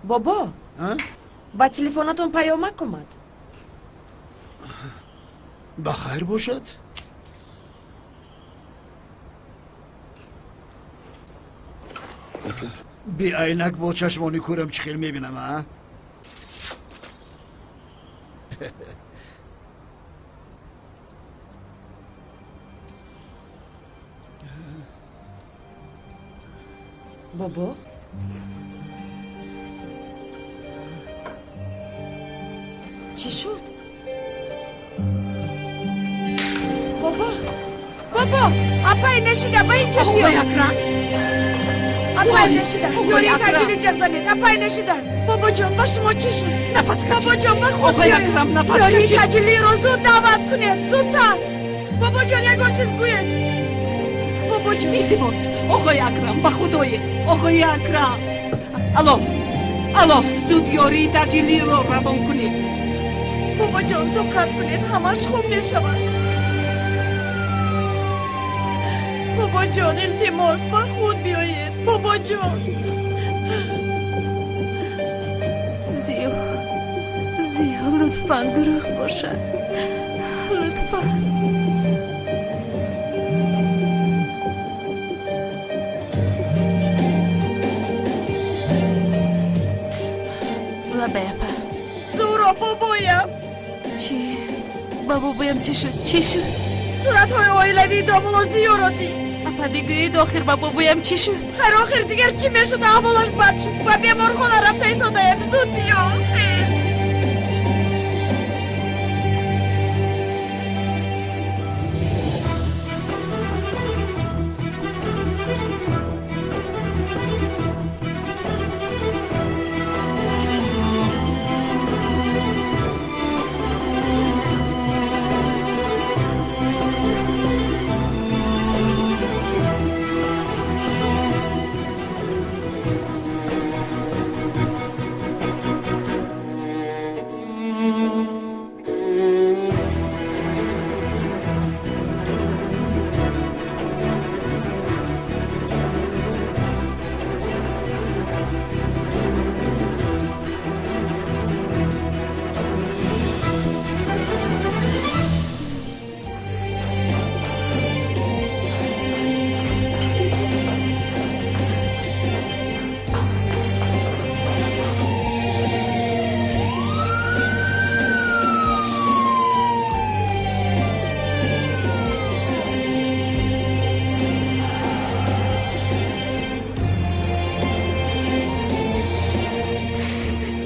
Бобо, ба телефонатон паёмак омад. Ба хайр бошад? Беайнак бо чашмони кӯрам чӣ хел мебинам, а? Бобо, чӣ шуд? Бобо, бобо, апай нешида, ба инҷа биё. Акрам, апай нешида, ёрии таъҷили ҷеғ занед, апай нешида. Бобоҷон, ба шумо чӣ шуд? Нафас кашед. Бобоҷон, ба худ Оқои Акрам, нафас ёрии кашед. таъҷилиро зуд даъват кунед, зудтар. Бобоҷон, ягон чиз гӯед. Бобоҷон, Илтимос, оқои Акрам, ба худое, оқои Акрам. Алло, алло, зуд ёрии таъҷилиро равон кунед. Бобоҷон, тоқат кунед, ҳамаш хуб мешавад. Бобоҷон, илтимос, ба худ биёед. Бобоҷон. Зиё, Зиё, лутфан дурӯғ бошад, лутфан. Лабай, апа. Зуро, бобоям. Чӣ? Ба бобоям чӣ шуд? Чӣ шуд? Суратҳои оилавии домулло Зиёро дид. Апа, бигӯед, охир ба бобоям чӣ шуд? Хайр, охир дигар чӣ мешуд? Аҳволаш бад шуд. Ба беморхона рафта истодаем. Зуд биё. Хел.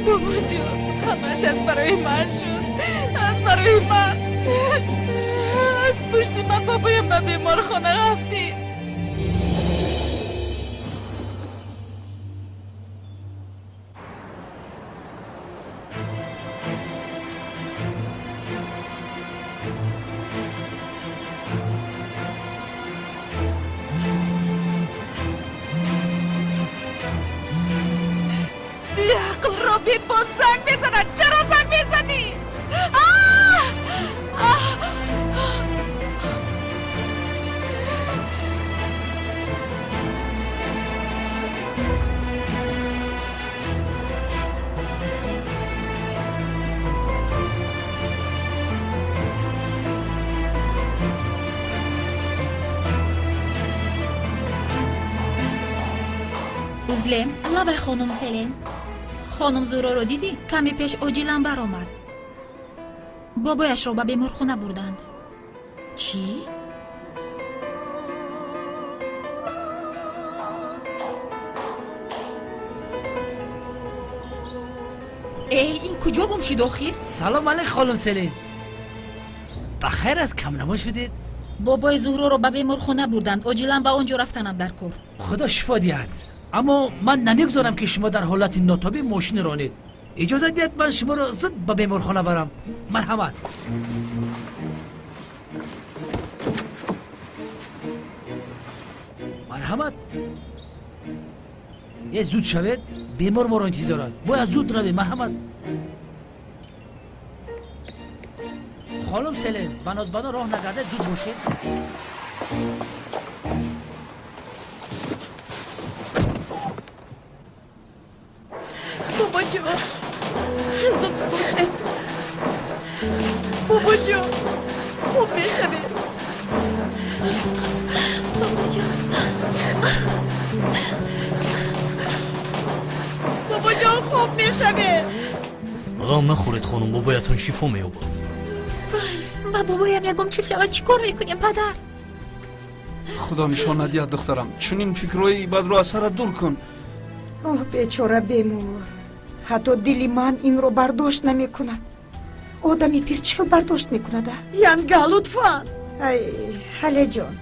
Бобоҷон, ҳамаш аз барои ман шуд, аз барои ман. Аз пушти ман бобоям ба беморхона рафтид. Беақл Робин боз занг мезанад. Чаро занг мезанӣ? Узлем, лабай, хонум Селен. Хонум Зуроро дидӣ? Каме пеш оҷилан баромад. Бобояшро ба беморхона бурданд. Чӣ? Э, ин куҷо гум шуд охир? Салом алейк, хонум Селин. Ба хайр аст, камнамо шудед? Бобои Зуҳроро ба беморхона бурданд. Оҷилан ба он ҷо рафтанам дар кор. Худо шифо диҳад. Аммо ман намегузорам, ки шумо дар ҳолати нотобӣ мошин ронед. Иҷозат диҳед, ман шуморо зуд ба беморхона барам. Марҳамат. Марҳамат. Е, зуд шавед, бемор моро интизор аст. Бояд зуд равем, марҳамат. Хонум Селен, ба нозбано роҳ нагардед, зуд бошед. Бобоҷон. Бобоҷон, зуд бошед. Бобоҷон, хуб мешавед. Бобоҷон, бобоҷон, хуб мешавед. Ғам нахӯред, хонум, бобоятон шифо меёбад. Ба бобоям ягон чиз шавад, чӣ кор мекунем, падар? Худо нишон надиҳад, духтарам. Чунин фикрҳои бадро аз сарат дур кун. Оҳ, бечора бемор, ҳатто дили ман инро бардошт намекунад. Одами пир чӣ хел бардошт мекунад, а? Янга, лутфан. Ай, Ҳалияҷон,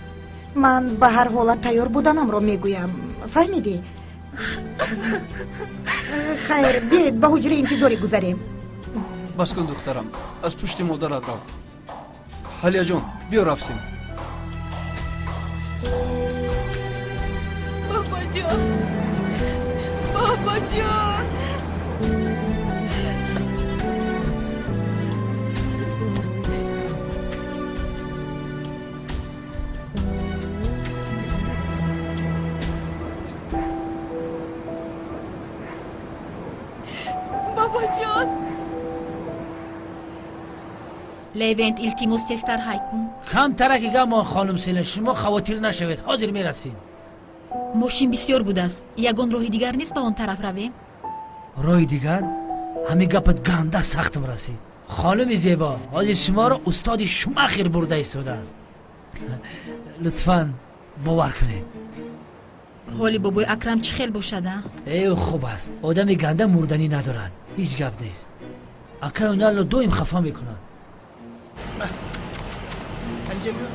ман ба ҳар ҳолат тайёр буданамро мегӯям, фаҳмидӣ? Хайр, биёед, ба ҳуҷраи интизорӣ гузарем. Бас кун, духтарам, аз пушти модарат рав. Ҳалияҷон, биё, рафтем. Бобоҷон, бобоҷон. Бобоҷон. Левент, илтимос, тезтар ҳай кун. Камтараки гамон, хонум Селен, шумо хавотир нашавед, ҳозир мерасем. Мошин бисёр будааст. Ягон роҳи дигар нест, ба он тараф равем? Роҳи дигар? Ҳамин гапат ганда сахтам расид. Хонуми зебо, ҳозир шуморо устоди Шумахер бурда истодааст. Лутфан бовар кунед. Ҳоли бобои Акрам чӣ хел бошад, а? Э, хуб аст. Одами ганда мурданӣ надорад, ҳеҷ гап нест. Акаю Налло доим хафа мекунад. Ҳалиҷа, биё.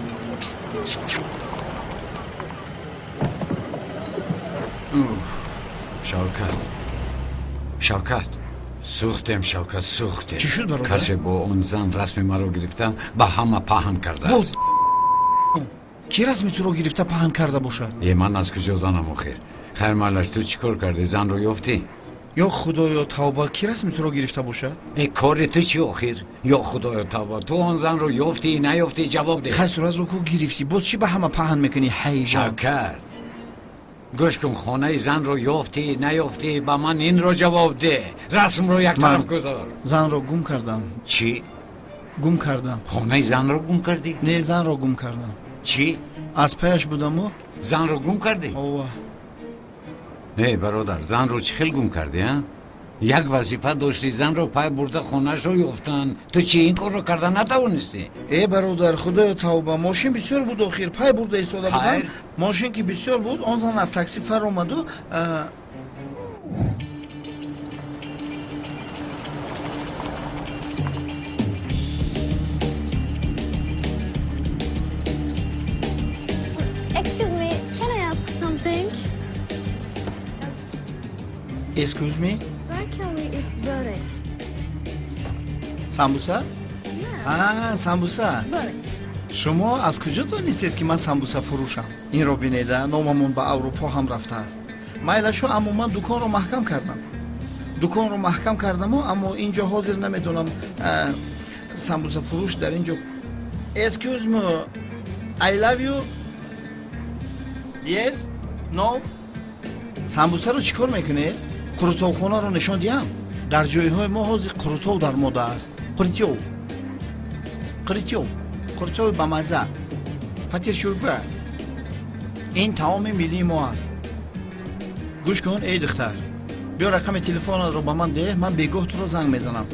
Шавкат, Шавкат, сӯхтем, Шавкат, сӯхтем. Чӣ шуд, бародар? Касе бо он зан расми маро гирифта, ба ҳама паҳн кардааст. Кӣ расми туро гирифта паҳн карда бошад? Е, ман аз куҷо донам охир? Хайр, майлаш, ту чӣ кор кардӣ, занро ёфтӣ? Ё худоё, тавба, кӣ расми туро гирифта бошад? Э, кори ту чӣ охир? Ё худоё, тавба, ту он занро ёфтӣ, наёфтӣ, ҷавоб деҳ. Хай, суратро ку гирифтӣ, боз чӣ ба ҳама паҳн мекунӣ, ҳайвон? Шавкат, гӯш кун, хонаи занро ёфтӣ, наёфтӣ, ба ман инро ҷавоб деҳ, расмро як тараф гузор. Занро гум кардам. Чӣ? Гум кардам. Хонаи занро гум кардӣ? Не, занро гум кардам. Чӣ? Аз паяш будаму. Занро гум кардӣ? Ова. Э, бародар, занро чӣ хел гум кардӣ, а? Як вазифа доштӣ, занро пай бурда хонаашро ёфтан. Ту чӣ, ин корро карда натавонистӣ? Э, бародар, худоё, тавба, мошин бисёр буд охир, пай бурда истода будам. Мошин ки бисёр буд, он зан аз такси фаромаду. Excuse me, can I ask something? Excuse me? Where can we eat börek? Самбуса? Yeah. А, самбуса. Börek. Шумо аз куҷо донистед, ки ман самбуса фурӯшам? Инро бинеда, номамон ба Аврупо ҳам рафтааст. Майлашо, аммо ман дуконро маҳкам кардам, дуконро маҳкам кардаму, аммо ин ҷо ҳозир намедонам самбусафурӯш дар ин ҷо. Excuse me, I love you. Yes, no. Самбусаро чӣ кор мекунед? Қурутовхонаро нишон диҳам? Дар ҷойҳои мо ҳозир қурутов дар мода аст. Қуритёв, қуритёв, қурутови бамазза, фатир, шӯрба, ин таоми миллии мо аст. Гӯш кун, эй духтар, биё, рақами телефонатро ба ман деҳ, ман бегоҳ туро занг мезанам,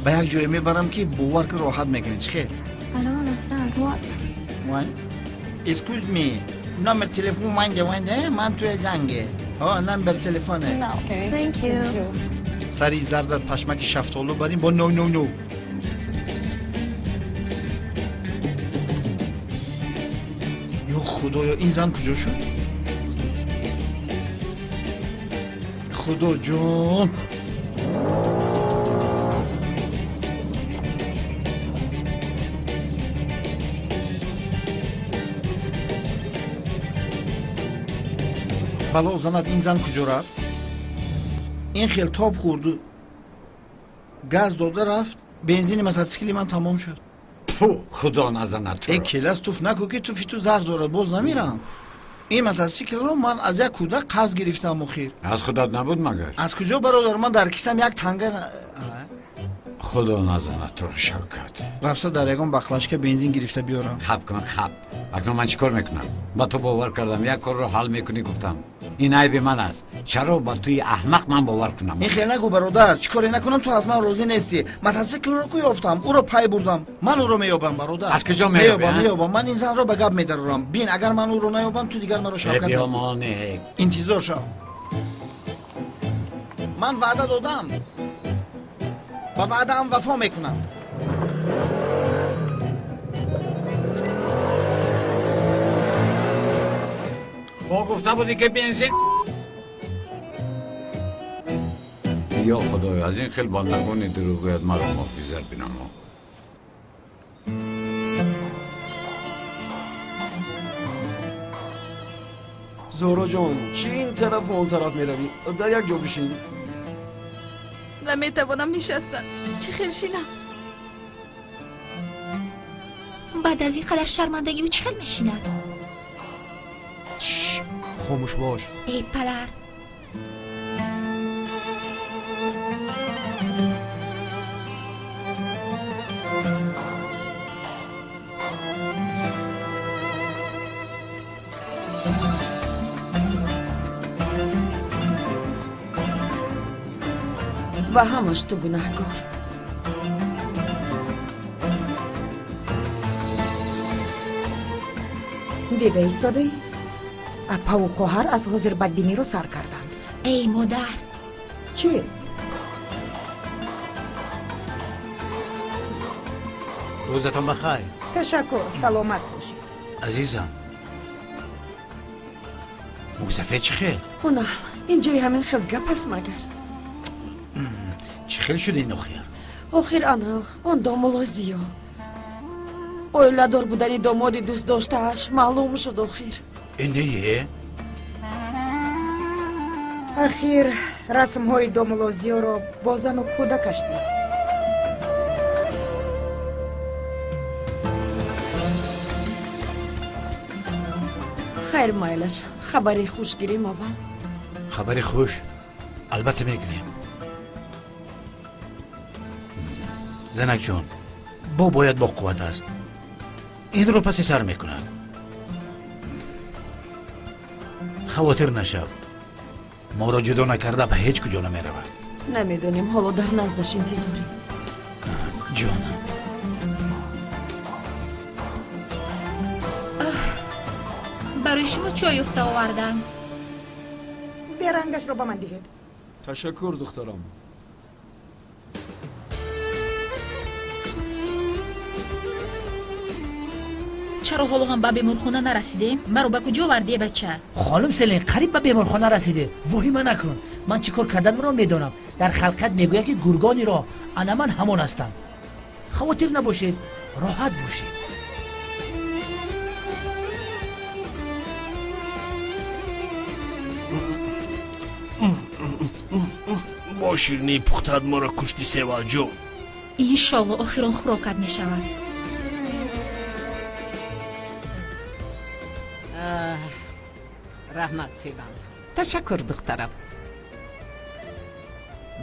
ба як ҷое мебарам, ки бовар ки роҳат мекунӣ. Чӣ хел? I don't understand. What? One. Excuse me. Номер телефон ванде ванде, ман туя занге. Ҳо, номер телефоне. No. Thank you. Сари зардат пашмаки шафтолу барин бо, no, no, no. Ё худоё, ин зан куҷо шуд? Худоҷон. Бало занад, ин зан куҷо рафт? Ин хел тоб хӯрду газ дода рафт, бензини мотосикли ман тамом шуд. Фу, худо назанад Э, туро. Келас, туф наку, ки туфи ту зар дорад, боз намерам. Ин мотосиклро ман аз як кӯдак қарз гирифтам охир. Аз худат набуд магар? Аз куҷо, бародар? Ман дар кисам як танга. Худо назанад туро, Шавкат. Рафта дар ягон баклажка бензин гирифта биёрам. Хаб кун, хаб. Акнун ман чӣ кор мекунам? Ба ту бовар кардам, як корро ҳал мекунӣ гуфтам. Ин айби ман аст. Чаро ба туи аҳмақ ман бовар кунам? Ин хел нагӯ, бародар. Чӣ коре накунам, ту аз ман розӣ нестӣ. Мотосиклро ку ёфтам, ӯро пай бурдам. Ман ӯро меёбам, бародар. Аз куҷо меёбӣ? Меёбам. Ман ин занро ба гап медарорам. Бин, агар ман ӯро наёбам, ту дигар маро Шавкат. Биёмоне. Интизор шав. Ман ваъда додам. Ба ваъдаам вафо мекунам. Бо гуфта будӣ ки бензин. Ё Худоё, аз ин хел бандагони дурӯғгӯят маро муҳофизат бинамо. Зуҳроҷон, чӣ ин тарафу он тараф меравӣ? Дар як ҷо бишин. Наметавонам нишастан. Чӣ хел шинам? Баъд аз ин қадар шармандагӣ ӯ чӣ хел мешинад? Хомӯш бош. Эй падар. Ва ҳамаш ту гунаҳкор. Дида истодаӣ? Апаву хоҳар аз ҳозир бадбиниро сар карданд. Эй модар. Чӣ? Рӯзатон бахайр. Ташаккур, саломат бошед. Азизам, мӯйсафед чӣ хел? Ҳунал, ин ҷои ҳамин хел гап аст магар? Чӣ хел шуд ин охир? Охир ана он домулло Зиё. Оиладор будани домоди дӯстдоштааш маълум шуд охир. Не? Ахир расмҳои домулло Зиёро бо зану кӯдакаш дид. Хайр, майлаш, хабари хуш гирем аввал. Хабари хуш албатта мегирем. Занакҷон, бо бояд бо қувват аст. Инро паси сар мекунад. Хавотир нашав. Моро ҷудо накарда ба ҳеҷ куҷо намеравад. Намедонем, ҳоло дар наздаш интизорем. Ҷонам. Барои шумо чой ёфта овардам. Берангашро ба ман диҳед. Ташаккур, духтарам. Чаро ҳоло ҳам ба беморхона нарасидем? Маро ба куҷо овардӣ, бача? Хонум Селин, қариб ба беморхона расидем. Воҳима накун. Ман чӣ кор карданро медонам. Дар халқият мегӯяд ки гургони роҳ, ана ман ҳамон ҳастам. Хавотир набошед, роҳат бошед. Бо ширинии пухтаат моро кушти, Севалҷон. Иншолло охирон хӯрокат мешавад. Раҳмат, Севал. Ташаккур, духтарам.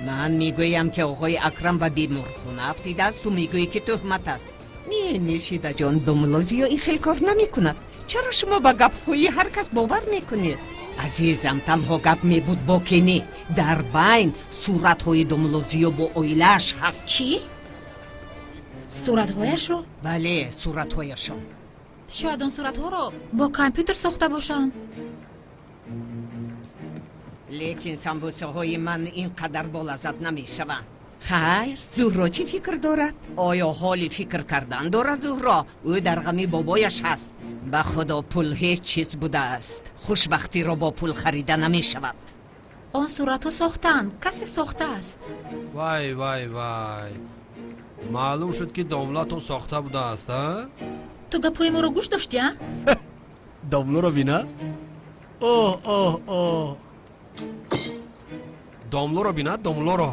Ман мегӯям ки оғои Акрам ба беморхона афтидааст, ту мегӯӣ ки тӯҳмат аст. Не, Нешидаҷон, домулло Зиё ин хел кор намекунад. Чаро шумо ба гапҳои ҳар кас бовар мекунед? Азизам, танҳо гап мебуд боке не. Дар байн суратҳои домулло Зиё бо оилааш ҳаст. Чӣ? Суратҳояшро? Бале, суратҳояшон. Шояд он суратҳоро бо компютер сохта бошанд. Лекин самбусаҳои ман ин қадар болаззат намешаванд. Хайр, Зуҳро чӣ фикр дорад? Оё ҳоли фикр кардан дорад Зуҳро? Ӯ дар ғами бобояш ҳаст. Ба худо пул ҳеҷ чиз будааст. Хушбахтиро бо пул харида намешавад. Он суратҳо сохтаанд, касе сохтааст. Вай, вай, вай. Маълум шуд ки домлатон сохта будааст, а? Ту гапҳои моро гӯш доштӣ, а? Домлоро бина? Оҳ, оҳ, оҳ. Домлоро бина, домлоро.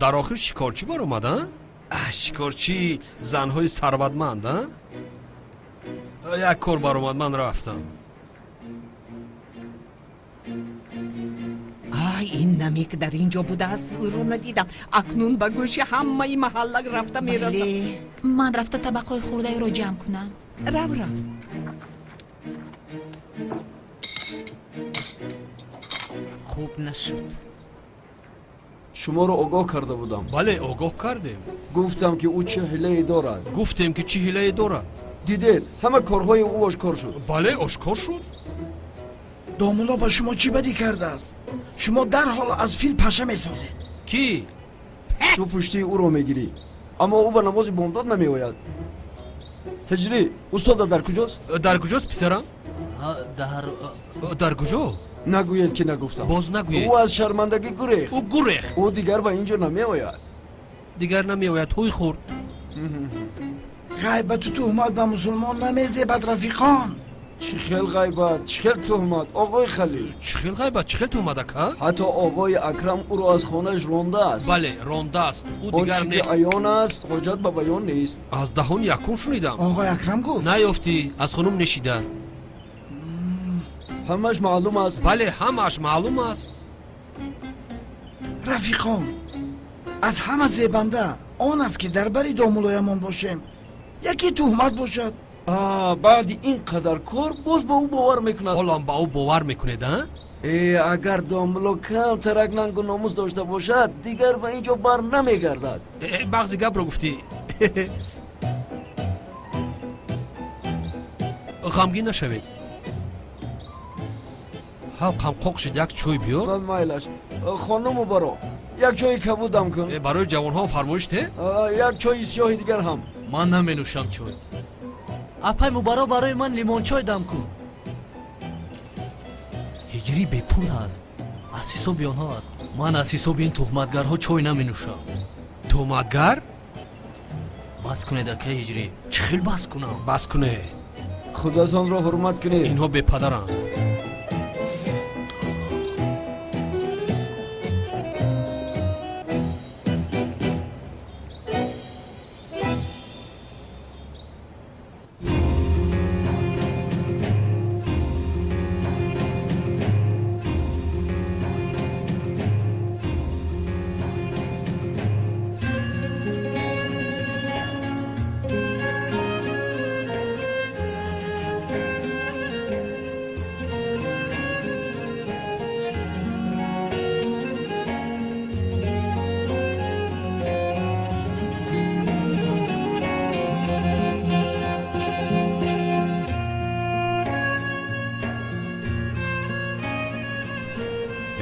Дар охир шикорчӣ баромад, а? Шикорчии занҳои сарватманд, а? Як кор баромад, ман рафтам. Ин наме ки дар ин ҷо будааст, ӯро надидам. Акнун ба гӯши ҳамаи маҳалла рафта мерасам. Ман рафта табақҳои хурдаеро ҷамъ кунам. Рав, рав. Хуб нашуд. Шуморо огоҳ карда будам. Бале, огоҳ кардем. Гуфтам, ки ӯ чӣ ҳилае дорад. Гуфтем, ки чӣ ҳилае дорад. Дидед, ҳама корҳои ӯ ошкор шуд. Бале, ошкор шуд. Домулло ба шумо чӣ бадӣ кардааст? Шумо дарҳол аз фил паша месозед. Кӣ? Ту пуштии ӯро мегирӣ, аммо ӯ ба намози бомдод намеояд. Ҳиҷрӣ, устода дар куҷост? Дар куҷост, писарам? Дар куҷо? Нагӯед, ки нагуфтам. Боз нагӯед. Ӯ аз шармандагӣ гурехт. Ӯ гурехт. Ӯ дигар ба ин ҷо намеояд. Дигар намеояд. Ҳуй хӯрд. Ғайбату туҳмат ба мусулмон намезебад, рафиқон. Чӣ хел ғайбат, чӣ хел туҳмат, оғои Халил? Чӣ хел ғайбат, чӣ хел туҳмат, ака? Ҳатто оғои Акрам ӯро аз хонааш рондааст. Бале, рондааст. Ӯ дигар Он чӣ ки нест. аён аст, ҳоҷат ба баён нест. Аз даҳон якум шунидам. Оғои Акрам гуфт? Наёфтӣ, аз хонум нешида. Ҳамааш маълум аст. Бале, ҳамааш маълум аст. Рафиқон, аз ҳама зебанда он аст, ки дар бари домулоямон бошем. Яке туҳмат бошад. Баъди ин қадар кор боз ба ӯ бовар мекунад. Ҳолам ба ӯ бовар мекунед, а? Агар домулло камтарак нангу номус дошта бошад, дигар ба ин ҷо бар намегардад. Бағзи гапро гуфтӣ. Ғамгин нашавед. Ҳалқам қоқ шуд, як чой биёр. Ман майлаш. Хонуму баро, як чойи кабуд дам кун. Барои ҷавонҳо фармоиш те? Як чойи сиёҳи дигар ҳам. Ман наменӯшам чой. Апай Мубаро, барои ман лимончой дам кун. Ҳиҷрӣ бепул аст, аз ҳисоби онҳо аст. Ман аз ҳисоби ин туҳматгарҳо чой наменӯшам. Туҳматгар? Бас кунед, акай Ҳиҷрӣ. Чӣ хел бас кунам? Бас кунед. Худотонро ҳурмат кунед. Инҳо бепадаранд.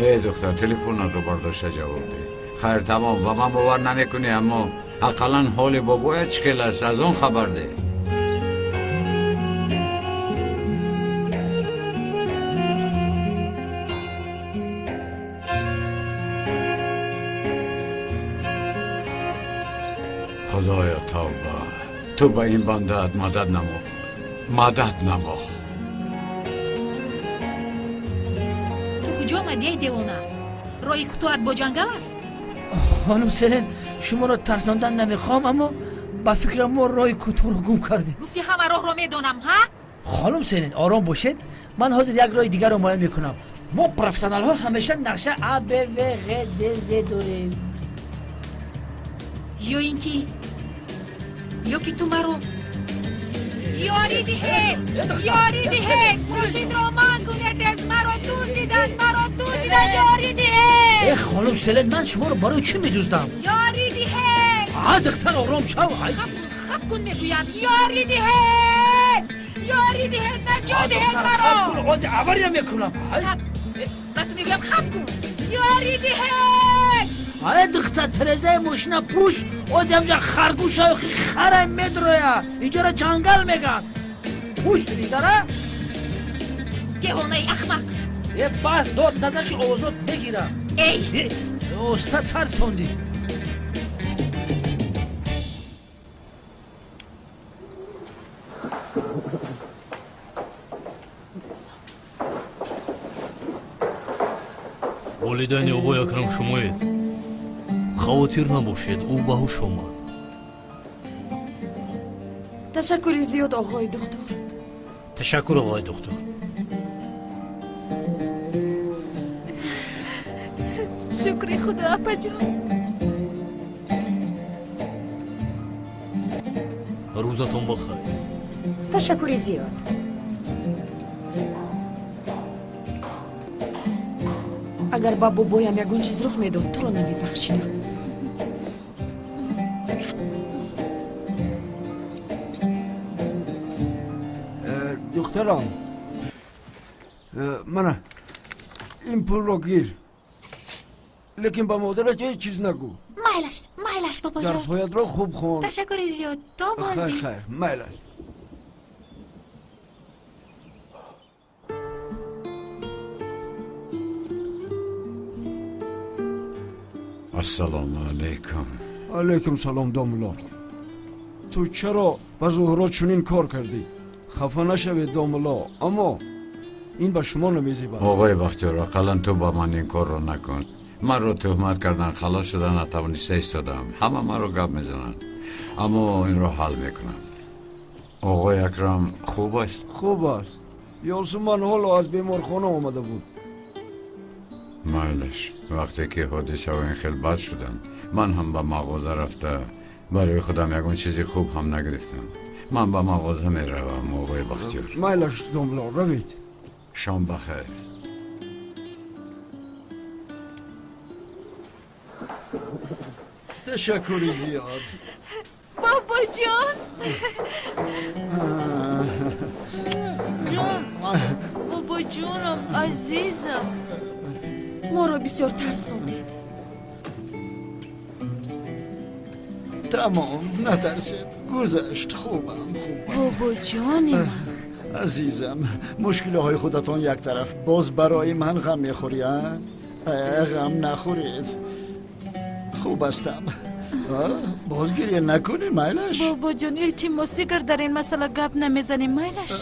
Эй духтар, телефонатро бардошта ҷавоб деҳ. Хайр, тамом, ба ман бовар намекунӣ, аммо ақаллан ҳоли бобоят чӣ хел аст, аз он хабар деҳ. Худоё, тавба, ту ба ин бандаат мадад намо, мадад намо. Куҷо омадӣ, эй девона? Роҳи кӯтоҳат бо ҷангал аст? Хонум Селен, шуморо тарсондан намехоҳам, аммо ба фикрам мо роҳи кӯтоҳро гум кардем. Гуфтӣ ҳама роҳро медонам, ҳа? Хонум Селен, ором бошед, ман ҳозир як роҳи дигарро муайян мекунам. Мо профессионалҳо ҳамеша нақша А, Б, В, Ғ, Д, З дорем. Ё ин ки ё ки ту маро ёрӣ диҳед, ёрӣ диҳед, мошинро ман кунед, аз маро дуздиданд, маро дуздиданд, ёрӣ диҳед. Э, хонум Селен, ман шуморо барои чӣ медуздам? Ёрӣ диҳед. А, духтар, ором шав. Хаб кун, мегӯям, ёрӣ диҳед, ёрӣ диҳед, наҷот диҳед маро. Ози авария мекунам. Ба ту мегӯям, хаб кун, ёрӣ диҳед. Ай, духтар, тирезаи мошина пӯш, ози ҳамҷа харгӯша хара медроя. Инҷоро ҷангал мегӯянд. Пӯш тирезара. Девонаи ахмақ. Э, бас, дод назан, ки овозот мегирам. Эй! Оста тарсондӣ. Волидайни оғои Акрам шумоед. Хавотир набошед, ӯ ба ҳуш омад. Ташаккури зиёд, оғои духтур. Ташаккур, оғои духтур. Шукри Худо, апаҷон. Рӯзатон бахайр. Ташаккури зиёд. Агар ба бобоям ягон чиз рух медод, туро намебахшидам. Духтарам, мана ин пулро гир, лекин ба модарат ҳеҷ чиз нагӯ. Майлаш, майлаш, бобоҷон. Дарсҳоятро хуб хон. Ташаккури зиёд. То боздид. Хайр, хайр, майлаш. Ассалому алайкум. Алайкум салом, домулло. Ту чаро ба Зуҳро чунин кор кардӣ? Хафа нашавед, домулло, аммо ин ба шумо намезебад. Оғои Бахтиёр, ақаллан ту ба ман ин корро накун. Манро тӯҳмат кардан, халос шуда натавониста истодаам. Ҳама маро гап мезананд, аммо инро ҳал мекунам. Оғои Акрам хуб аст? Хуб аст. Ёсуман ҳоло аз беморхона омада буд. Майлаш, вақте ки ҳодисаҳо ин хел бад шуданд, ман ҳам ба мағоза рафта барои худам ягон чизи хуб ҳам нагирифтам. Ман ба мағоза меравам, оғои Бахтиёр. Майлаш, домло, равед. Шом бахайр. Ташаккури зиёд. Бобоҷон. Ҷон, бобоҷонам, азизам. Моро бисёр тарсондед. Тамом, натарсед. Гузашт. Хубам, хубам. Бобоҷони ман. Азизам, мушкилиҳои худатон як тараф, боз барои ман ғам мехӯрӣ, а? Ғам нахӯред. Хуб ҳастам. Боз гиря накунӣ, майлаш? Бобоҷон, илтимос, дигар дар ин масъала гап намезанем, майлаш?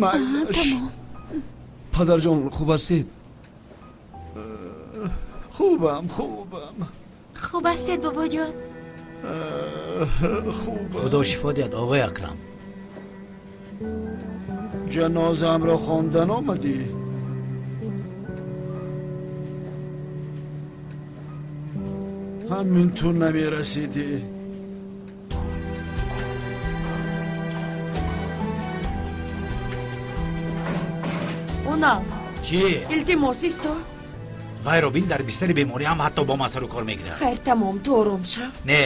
Майлаш. Тамом. Падарҷон, хуб ҳастед? Хубам, хубам. Хуб ҳастед, бобоҷон? Хубам. Худо шифо диҳад, оғои Акрам. Ҷанозаамро хондан омадӣ? Ҳамин ту намерасидӣ. Унал. Чӣ? Илтимос, исто. Вайро бин, дар бистари беморӣ ҳам ҳатто бо ман сару кор мегирад. Хайр, тамом, ту ором шав. Не,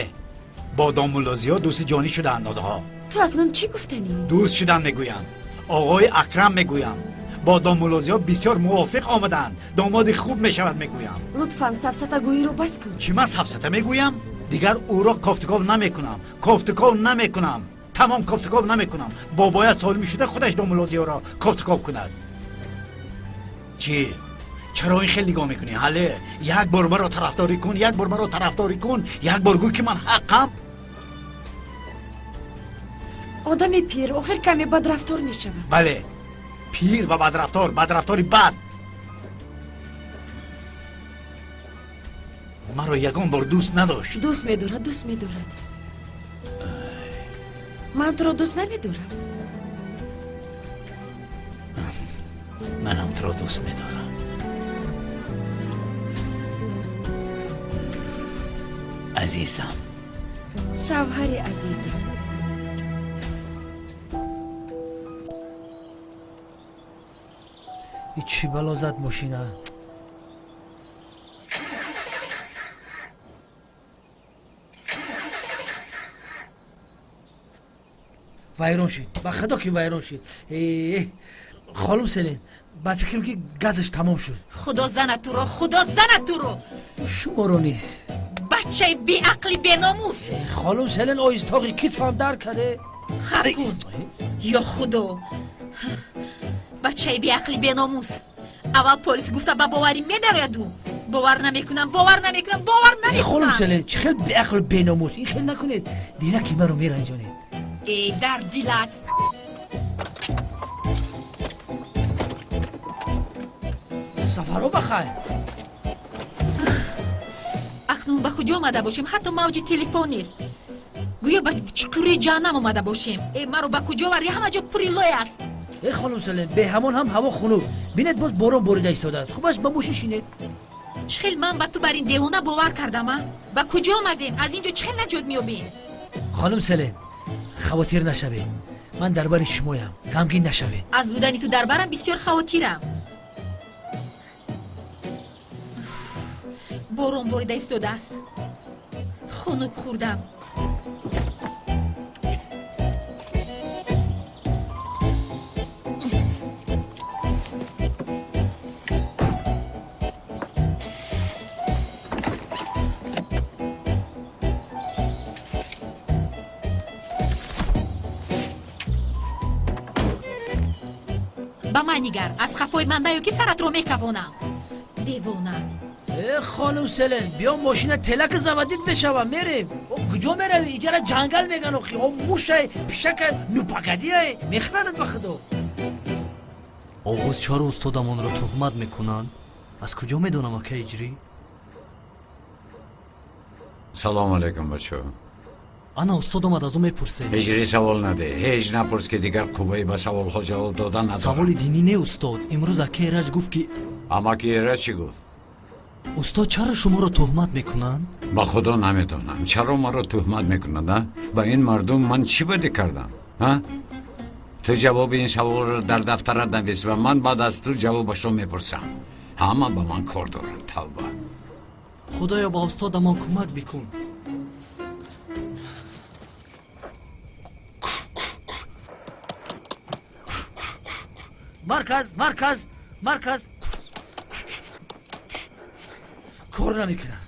бо домуллозиё дӯсти ҷонӣ шудаанд онҳо. Ту акнун чӣ гуфтанӣ? Дӯст шудан мегӯям, оғои Акрам мегӯям. Бо домуллозиё бисёр мувофиқ омадаанд, домоди хуб мешавад мегӯям. Лутфан, сафсатагӯиро бас кун. Чӣ ман сафсата мегӯям? Дигар ӯро кофтуков намекунам, кофтуков намекунам, тамом кофтуков намекунам. Бобояд солими шуда худаш домуллозиёро кофтуков кунад. Чӣ? Чаро ин хел нигоҳ мекунӣ? Ҳале як бор маро тарафдорӣ кун, як бор маро тарафдорӣ кун, як бор гӯй ки ман ҳаққам. Одами пир охир каме бадрафтор мешавад. Бале, пир ва бадрафтор, бадрафтори бад. Маро ягон бор дӯст надошт. Дӯст медорад, дӯст медорад. Ман туро дӯст намедорам. Манам туро дӯст медорам. Азизам. Шавҳари азизам. И чӣ бало зад мошина? Вайрон шид, ба худо ки вайрон шид. Холум Селин, ба фикрам ки газаш тамом шуд. Худо занад туро, худо занад туро. Шуморо низ. Бачаи беақли беномус. Холум Селин, оистоғи китфам дар каде. Хаб кун. Ё худо, бачаи беақли беномус. Аввал полис гуфта ба боварӣ медарояду. Бовар намекунам, бовар намекунам, бовар намекунам. Холум Селин, чӣ хел беақлу беномус? Ин хел накунед, дилаки маро меранҷонед. Э, дар дилат. Сафаро бахайр. Акнун ба куҷо омада бошем? Ҳатто мавҷи телефон нест. Гӯё ба чуқури ҷаҳаннам омада бошем. Э, маро ба куҷо варди? Ҳама ҷо пури лой аст. Э, хонум Салим, бе ҳамон ҳам ҳаво хунук. Бинед, боз борон борида истодааст. Хубаш ба мошин шинед. Чӣ хел ман ба ту бар ин девона бовар кардам, а? Ба куҷо омадем? Аз ин ҷо чӣ хел наҷот меёбем? Хонум Селен, хавотир нашавед. Ман дар бари шумоям. Ғамгин нашавед. Аз будани ту дар барам бисёр хавотирам. Борон борида истодааст. Хунук хӯрдам. Ба ман нигар, аз хафои ман наё, ки саратро мекавонам. Девона. Э, хонум Селен, биё, мошина телак заводить мешава, мерем. О, куҷо меравӣ? Иҷара ҷангал меган охи. О, мушай, пишакай, ну погоди-ай, мехӯранад ба худо. Оғоз чаро устодамонро туҳмат мекунанд? Аз куҷо медонам, ака Иҷрӣ? Салом алейкум, бачаҳо. Ана устод омад, аз ӯ мепурсем. Ҳиҷрӣ, савол наде, ҳеҷ напурс, ки дигар қувваи ба саволҳо ҷавоб додан надорам. Саволи динӣ не, устод. Имрӯз ака Эраҷ гуфт, ки Амаки Эраҷ чӣ гуфт? Устод, чаро шуморо туҳмат мекунанд? Ба худо намедонам, чаро маро туҳмат мекунанд, а? Ба ин мардум ман чӣ бадӣ кардам, а? Ту ҷавоби ин саволро дар дафтарат навис ва ман баъд аз ту ҷавобашро мепурсам. Ҳама ба ман кор доранд, тавба. Худоё, ба устодамон кӯмак бикун. Марказ, марказ, марказ. Кор намекунад.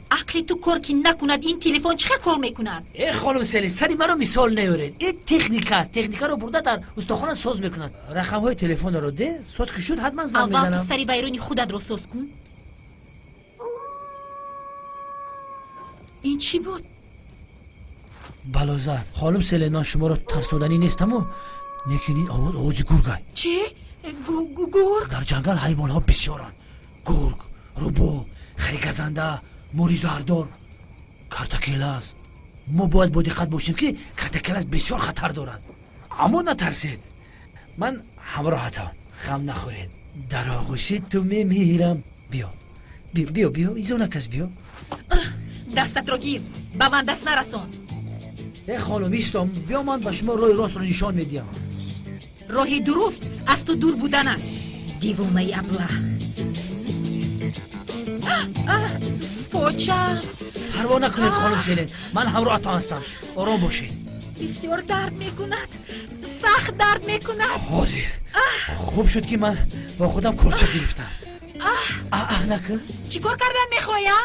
Ақли ту кор ки накунад, ин телефон чӣ хел кор мекунад? Э, хонум Селин, сари маро мисол неёред. Ин техника аст. Техникаро бурда дар устохона соз мекунад. Рақамҳои телефонро де, соз ки шуд, ҳатман занг Аввал ту мезанам. сари вайрони худатро соз кун. Ин чӣ буд? Балозад. Хонум Селин, ман шуморо тарсоданӣ нестаму, лекин ин овоз овози гургай. Чӣ? Гург? Дар ҷангал ҳайвонҳо бисёранд. Гург, рӯбо, хари газанда, мори зардор, картакелас. Мо бояд бо диққат бошем, ки картакелас бисёр хатар дорад. Аммо натарсед, ман ҳамроҳатам, ғам нахӯред. Дар оғӯши ту мемирам. Биё, биё, биё, изонакас, биё. Дастатро гир, ба ман даст нарасон. Э, хонум, истом, биё, ман ба шумо роҳи ростро нишон медиҳам. Роҳи дуруст аз ту дур будан аст, девонаи аблаҳ. Почам! Парво накунед, хонум Селен, ман ҳамроҳатон ҳастам, ором бошед. Бисёр дард мекунад, сахт дард мекунад. Ҳозир хуб шуд, ки ман бо худам корча гирифтам. Аҳ, накун. Чӣ кор кардан мехоҳӣ, а?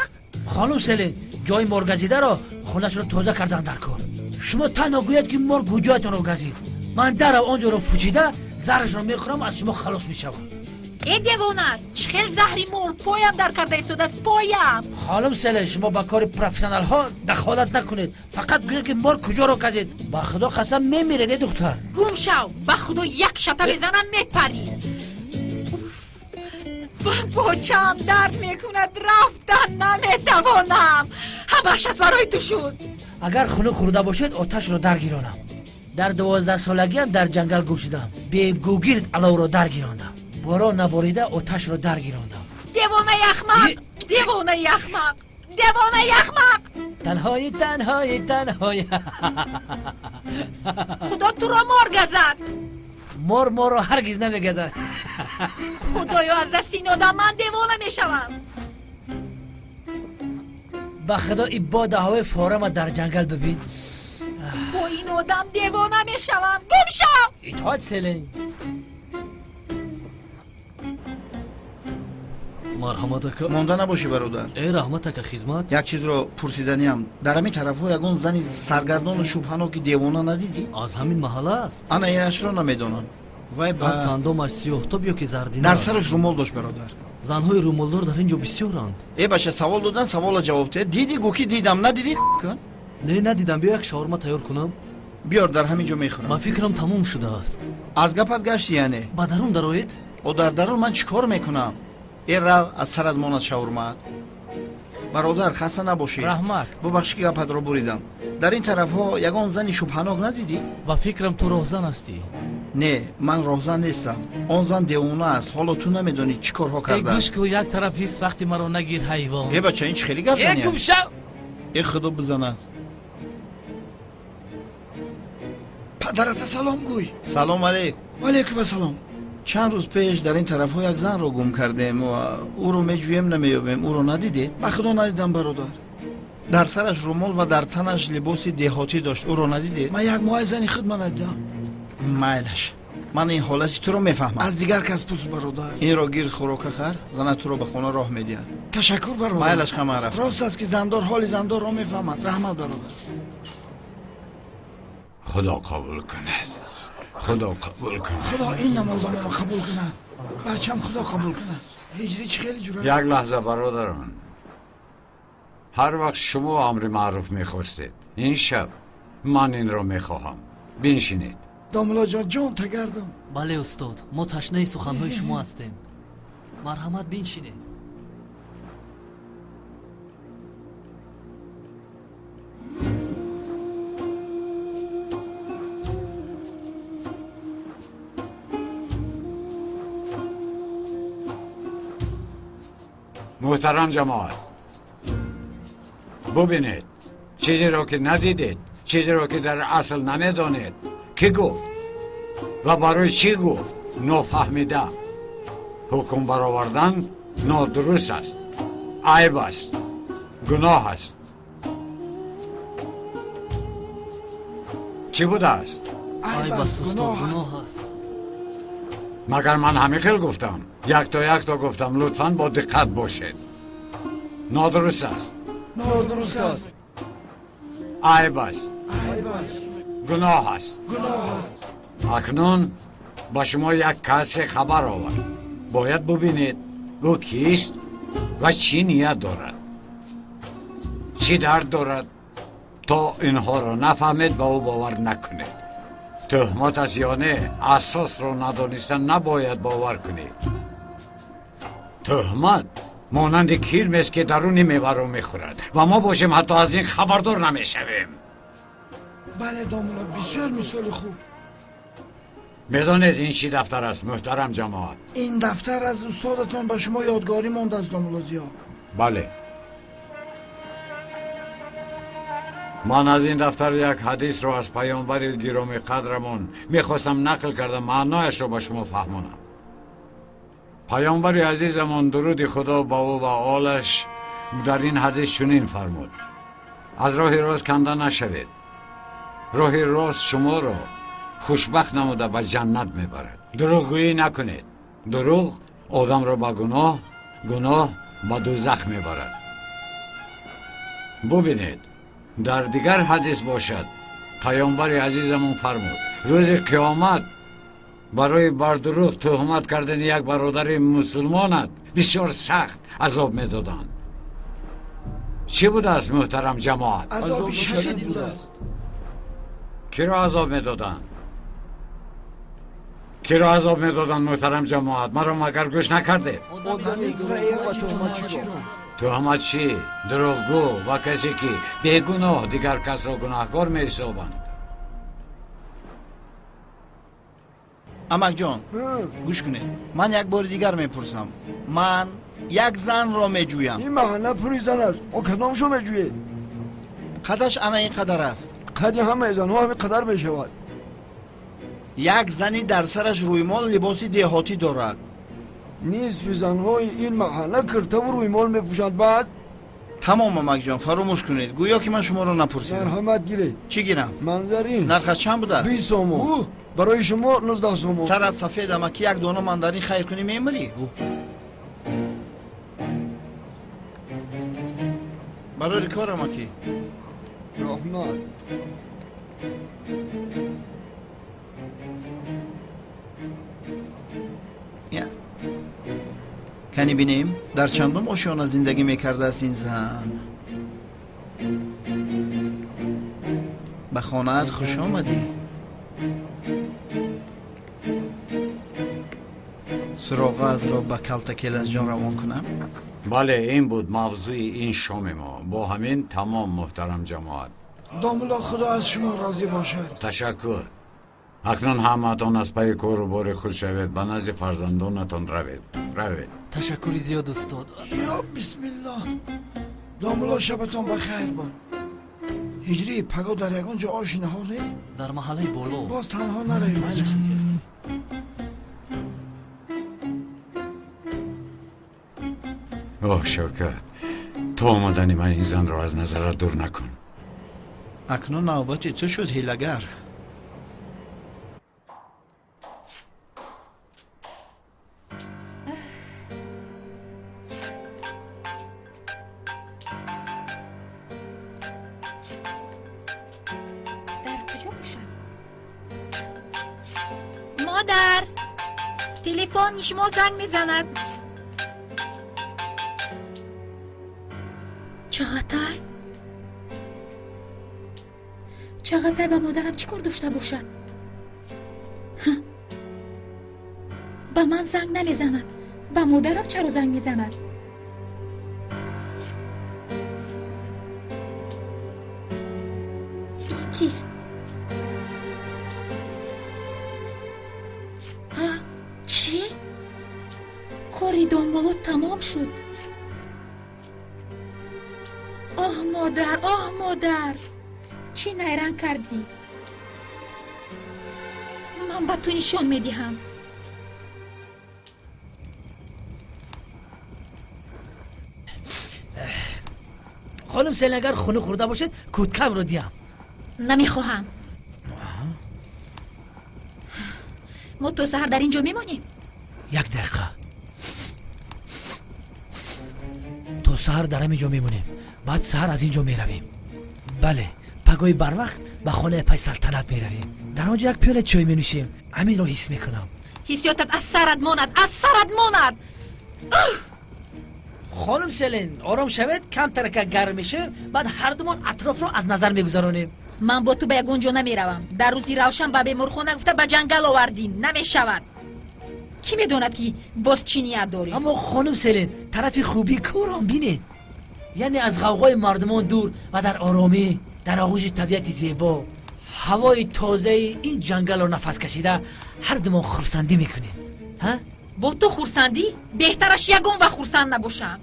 Хонум Селен, ҷои моргазидаро, хунашро тоза кардан дар кор. Шумо танҳо гӯяд, ки мор куҷоятонро газид, ман дарав он ҷоро фучида, заҳрашро мехӯрам, аз шумо халос мешавам. Э, девона, чӣ хел заҳри мор? Поям дард карда истодааст, поям! Хонум Селен, шумо ба кори профессионалҳо дахолат накунед. Фақат гӯед, ки мор куҷоро газид. Ба худо қасам, мемиред, э, духтар. Гум шав, ба худо, як шата мезанам, мепарӣ. Почаам дард мекунад, рафтан наметавонам. Ҳамааш аз барои ту шуд. Агар хунук хӯрда бошед, оташро даргиронам. Дар 12 солагиам дар ҷангал гум шудам, бегугирд аловро даргирондам, борон наборида оташро даргирондам. Девонаи ахмақ, девонаи ахмақ, девонаи ахмақ! Танҳои, танҳои, танҳои. Худо туро мор газад! Мор моро ҳаргиз намегазад. Худоё, аз дасти ин одам ман девона мешавам. Ба худо, и бода ҳавои форама дар ҷангал бибин. Бо ин одам девона мешавам. Гум шав! Итоат, Селен. Марҳамат, ака. Монда набошӣ, бародар. Э, раҳмат, ака, хизмат. Як чизро пурсиданиам: дар ҳамин тарафҳо ягон зани саргардону шубҳаноки девона надидӣ? Аз ҳамин маҳалла аст? Ана инашро намедонам. Вай ба Андомаш сиёҳтоб ё ки зардина? Дар сараш румол дошт, бародар. Занҳои румолдор дар ин ҷо бисёранд. Э, бача, савол додан, савола ҷавоб те. Дидӣ, гӯ ки дидам, надидӣ кун. Не, надидам. Биё, як шаурма тайёр кунам. Биёр, дар ҳамин ҷо мехӯрам. Ман фикрам, тамом шудааст. Аз гапат гашти яъне? Ба дарун дароед. О, дар дарун ман чӣ кор мекунам? Э, рав, аз сарат монад шаурмаат. Бародар, хаста набошӣ. Раҳмат. Бубахш, ки гапатро буридам. Дар ин тарафҳо ягон зани шубҳанок надидӣ? Ба фикрам, ту роҳзан ҳастӣ. Не, ман роҳзан нестам. Он зан девона аст. Ҳоло ту намедонӣ чӣ корҳо Э, гӯш кардааст. кун, як тараф ҳис вақти маро нагир, ҳайвон. Э, бача, ин чӣ хеле гап Э, занӣ? гумшав! Э, худо бизанад. Падарата салом гӯй. Салом алейк. Валейкум ассалом. Чанд рӯз пеш дар ин тарафҳо як занро гум кардем ва ӯро меҷӯем, намеёбем. Ӯро надидед? Ба худо надидам, бародар. Дар сараш румол ва дар танаш либоси деҳотӣ дошт. Ӯро надидед? Ман як моҳи зани худ надидам. Майлаш, ман ин ҳолати туро мефаҳмам. Аз дигар кас пурс, бародар. Инро гирд, хӯрока хар, занат туро ба хона роҳ медиҳад. Ташаккур, бародар. Майлаш, хама рафт. Рост аст, ки зандор ҳоли зандорро мефаҳмад. Раҳмат, бародар. Худо қабул кунад, худо қабул кунад. Худо ин намозамонро қабул кунад, бачам. Худо қабул кунад. Ҳиҷрӣ чӣ хеле ҷурат. Як лаҳза, бародарон. Ҳар вақт шумо амри маъруф мехостед, ин шаб ман инро мехоҳам. Биншинед. Домулоҷон, ҷон тагардам. Бале, устод, мо ташнаи суханҳои шумо ҳастем. Марҳамат, биншинед. Муҳтарам ҷамоат, бубинед, чизеро ки надидед, чизеро ки дар асл намедонед, кӣ гуфт ва барои чӣ гуфт, нофаҳмида ҳукм баровардан нодуруст аст, айб аст, гуноҳ аст. Чӣ будааст? Айб аст, устод, гуноҳ аст. Магар ман ҳамин хел гуфтам? Якто якто гуфтам. Лутфан бо диққат бошед. Нодуруст аст. Нодуруст аст. Айб аст. Айб аст. Гуноҳ аст. Гуноҳ аст. Акнун ба шумо як касе хабар овард. Бояд бубинед, ӯ кист ва чӣ ният дорад, чӣ дард дорад. То инҳоро нафаҳмед, ба ӯ бовар накунед. Тӯҳмат аст ё не, асосро надониста набояд бовар кунед. Тӯҳмат монанди кирмест, ки даруни меваро мехӯрад ва мо бошем, ҳатто аз ин хабардор намешавем. Бале, домуло, бисёр мисоли хуб. Медонед, ин чӣ дафтар аст, муҳтарам ҷамоат? Ин дафтар аз устодатон ба шумо ёдгорӣ мондааст, домуло Зиё. Бале, ман аз ин дафтар як ҳадисро аз паёнбари гироми қадрамон мехостам нақл карда, маънояшро ба шумо фаҳмонам. Паёнбари азизамон, дуруди худо ба ӯ ва олаш, дар ин ҳадис чунин фармуд: аз роҳи рост канда нашавед. Роҳи рост шуморо хушбахт намуда ба ҷаннат мебарад. Дурӯғгӯӣ накунед. Дурӯғ одамро ба гуноҳ, гуноҳ ба дӯзах мебарад. Бубинед, дар дигар ҳадис бошад, паёнбари азизамон фармуд: рӯзи қиёмат барои бар дурӯғ тӯҳмат кардани як бародари мусулмонат бисёр сахт азоб медоданд. Чӣ будааст, муҳтарам ҷамоат? Азоби шадид будааст. Киро азоб медоданд? Киро азоб медоданд, муҳтарам ҷамоат? Маро магар гӯш накардед? Тӯҳматчӣ, дурӯғгӯ ва касе, ки бегуноҳ дигар касро гунаҳкор меҳисобанд. Амакҷон, гӯш кунед, ман як бори дигар мепурсам. Ман як занро меҷӯям. Ин маҳалла пури зан аст, о кадомшо меҷӯед? Қадаш ана ин қадар аст. Қади ҳамаи занҳо ҳамин қадар мешавад. Як зани дар сараш рӯймол, либоси деҳотӣ дорад. Нисфи занҳои ин маҳалла киртаву рӯймол мепӯшанд. Баъд? Тамом, амакҷон, фаромӯш кунед. Гӯё ки ман шуморо напурсидам. Марҳамат, гиред. Чӣ гирам? Мандарин. Нархаш чанд будааст? 20 сомон. Барои шумо 19 сомон. Сарат сафед, амаки, як дона мандарин хайр кунӣ, мемирӣ. Барори кор, амаки. Раҳмат. Кани бинем, дар чандум ошёна зиндагӣ мекардааст ин зан? Ба хонаат хуш омадӣ. Суроғаатро ба Калтакелазҷон равон кунам? Бале, ин буд мавзӯи ин шоми мо. Бо ҳамин тамом, муҳтарам ҷамоат. Домулло, худо аз шумо розӣ бошад. Ташаккур. Акнун ҳамаатон аз пайи кору бори худ шавед, ба назди фарзандонатон равед, равед. Ташаккури зиёд, устод. Ё бисмиллоҳ, домулло, шабатон ба хайр бод. Ҳиҷрӣ, паго дар ягон ҷо оши наҳор нест? Дар маҳаллаи боло. Боз танҳо наравӣ. Оҳ, Шавкат, то омадани ман ин занро аз назарат дур накун. Акнун навбати ту шуд, ҳилагар. Дар куҷо бошад? Модар, телефони шумо занг мезанад. Чағатай, Чағатай ба модарам чӣ кор дошта бошад? Ба ман занг намезанад, ба модарам чаро занг мезанад? Ин кист? Ҳа, чӣ? Кори домболо тамом шуд. Оҳ, модар, оҳ, модар, чӣ найранг кардӣ? Ман ба ту нишон медиҳам. Хонум Селин, агар хунук хӯрда бошед, кӯткамро диҳам. Намехоҳам. Мо то саҳар дар ин ҷо мемонем? Як дақиқа. То саҳар дар ҳамин ҷо мемонем, баъд саҳар аз ин ҷо меравем. Бале, пагоҳи барвақт ба хонаи пай Салтанат меравем. Дар он ҷо як пиёла чой менӯшем. Ҳаминро ҳис мекунам. Ҳиссиётат аз сарат монад, аз сарат монад. Хонум Селин, ором шавед, камтарака гарм мешавем, баъд ҳардумон атрофро аз назар мегузаронем. Ман бо ту ба ягон ҷо намеравам. Дар рӯзи равшан ба беморхона гуфта ба ҷангал овардӣ. Намешавад. Кӣ медонад, ки боз чӣ ният дорӣ? Аммо, хонум Селин, тарафи хубии корам бинед, яъне аз ғавғои мардумон дур ва дар оромӣ, дар оғӯши табиати зебо, ҳавои тозаи ин ҷангалро нафас кашида, ҳар думон хурсандӣ мекунем. Бо ту хурсандӣ? Беҳтараш ягон вақт хурсанд набошам.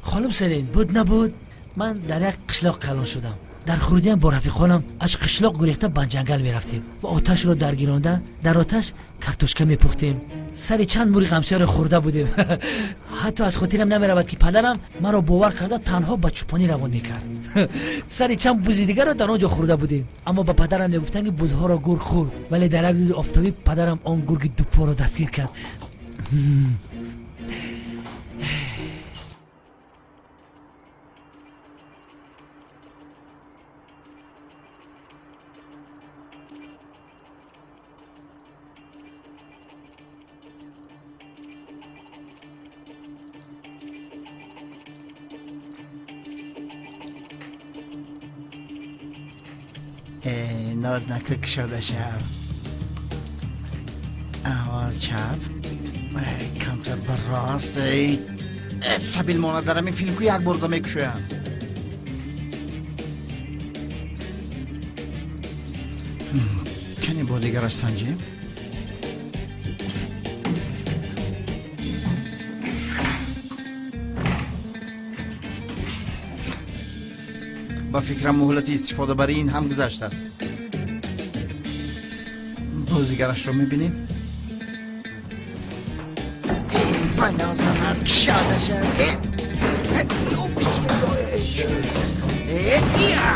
Хонум Селин, буд набуд, ман дар як қишлоқ калон шудам. Дар хурдиам бо рафиқонам аз қишлоқ гурехта ба ҷангал мерафтем ва оташро даргиронда, дар оташ картошка мепухтем. Сари чанд мури ғамсиёро хӯрда будем. Ҳатто аз хотирам намеравад, ки падарам маро бовар карда танҳо ба чӯпонӣ равон мекард. Сари чанд бузи дигарро дар он ҷо хӯрда будем, аммо ба падарам мегуфтанд, ки бузҳоро гург хӯрд. Вале дар як рӯзи офтобӣ падарам он гурги дупоро дастгир кард. Нознака кушода шав. Аваз чап, камтар ба рост. Сабил мона, дар ҳамин филм ку як борда мекушоям. Кане бо дигараш санҷем. Ба фикрам, муҳлати истифодабарии ин ҳам гузаштааст. Бозигарашро мебинем. Банозанат кушода шав. Ё бисмилло. Я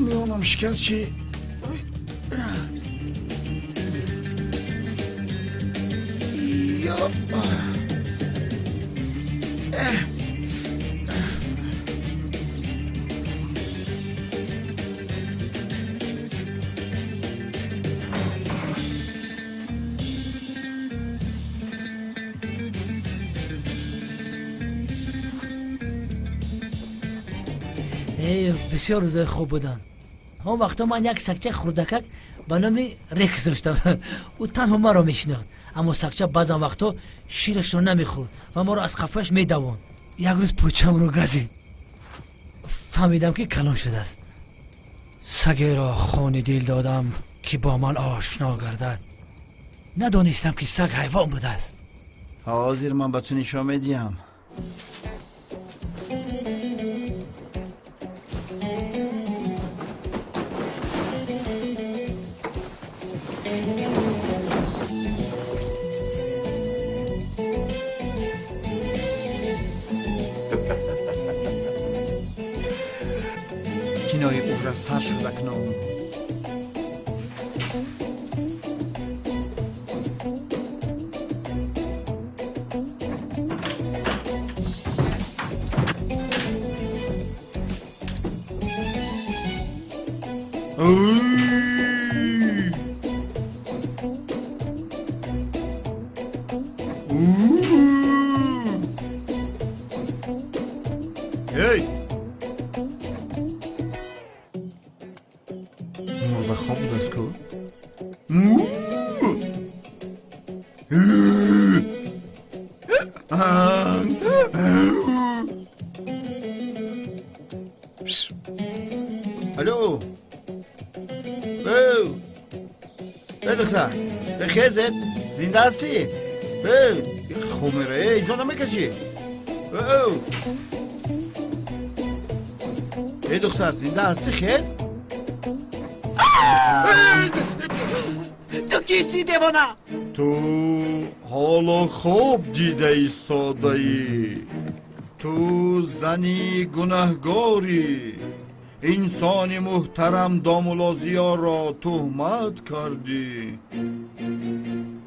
миёнам шикаст чи? Ё. Бисёр рӯзои хуб буданд он вақто. Ман як сагчаи хурдакак ба номи Рекс доштам. Ӯ танҳо маро мешинохт. Аммо сагча баъзан вақтҳо ширашро намехӯрд ва моро аз қафояш медавонд. Як рӯз почамро газид. Фаҳмидам, ки калон шудааст. Сагеро хони дил додам, ки бо ман ошно гардад. Надонистам, ки саг ҳайвон будааст. Ҳозир ман ба ту нишон медиҳам. Кинои ужас сар шуд акнун. Эй! Мурдахоб будааст ку? Алло! Эй! Эй, духтар! Эй, хезет! Зинда ҳастӣ? Эй! Хомера! Эй, изо намекашӣ? Эй! Эй, духтар, зинда ҳастӣ, хез? Ту кистӣ, девона? Ту ҳоло хоб дида истодаӣ. Ту зани гунаҳгорӣ. Инсони муҳтарам домулозиёро туҳмат кардӣ.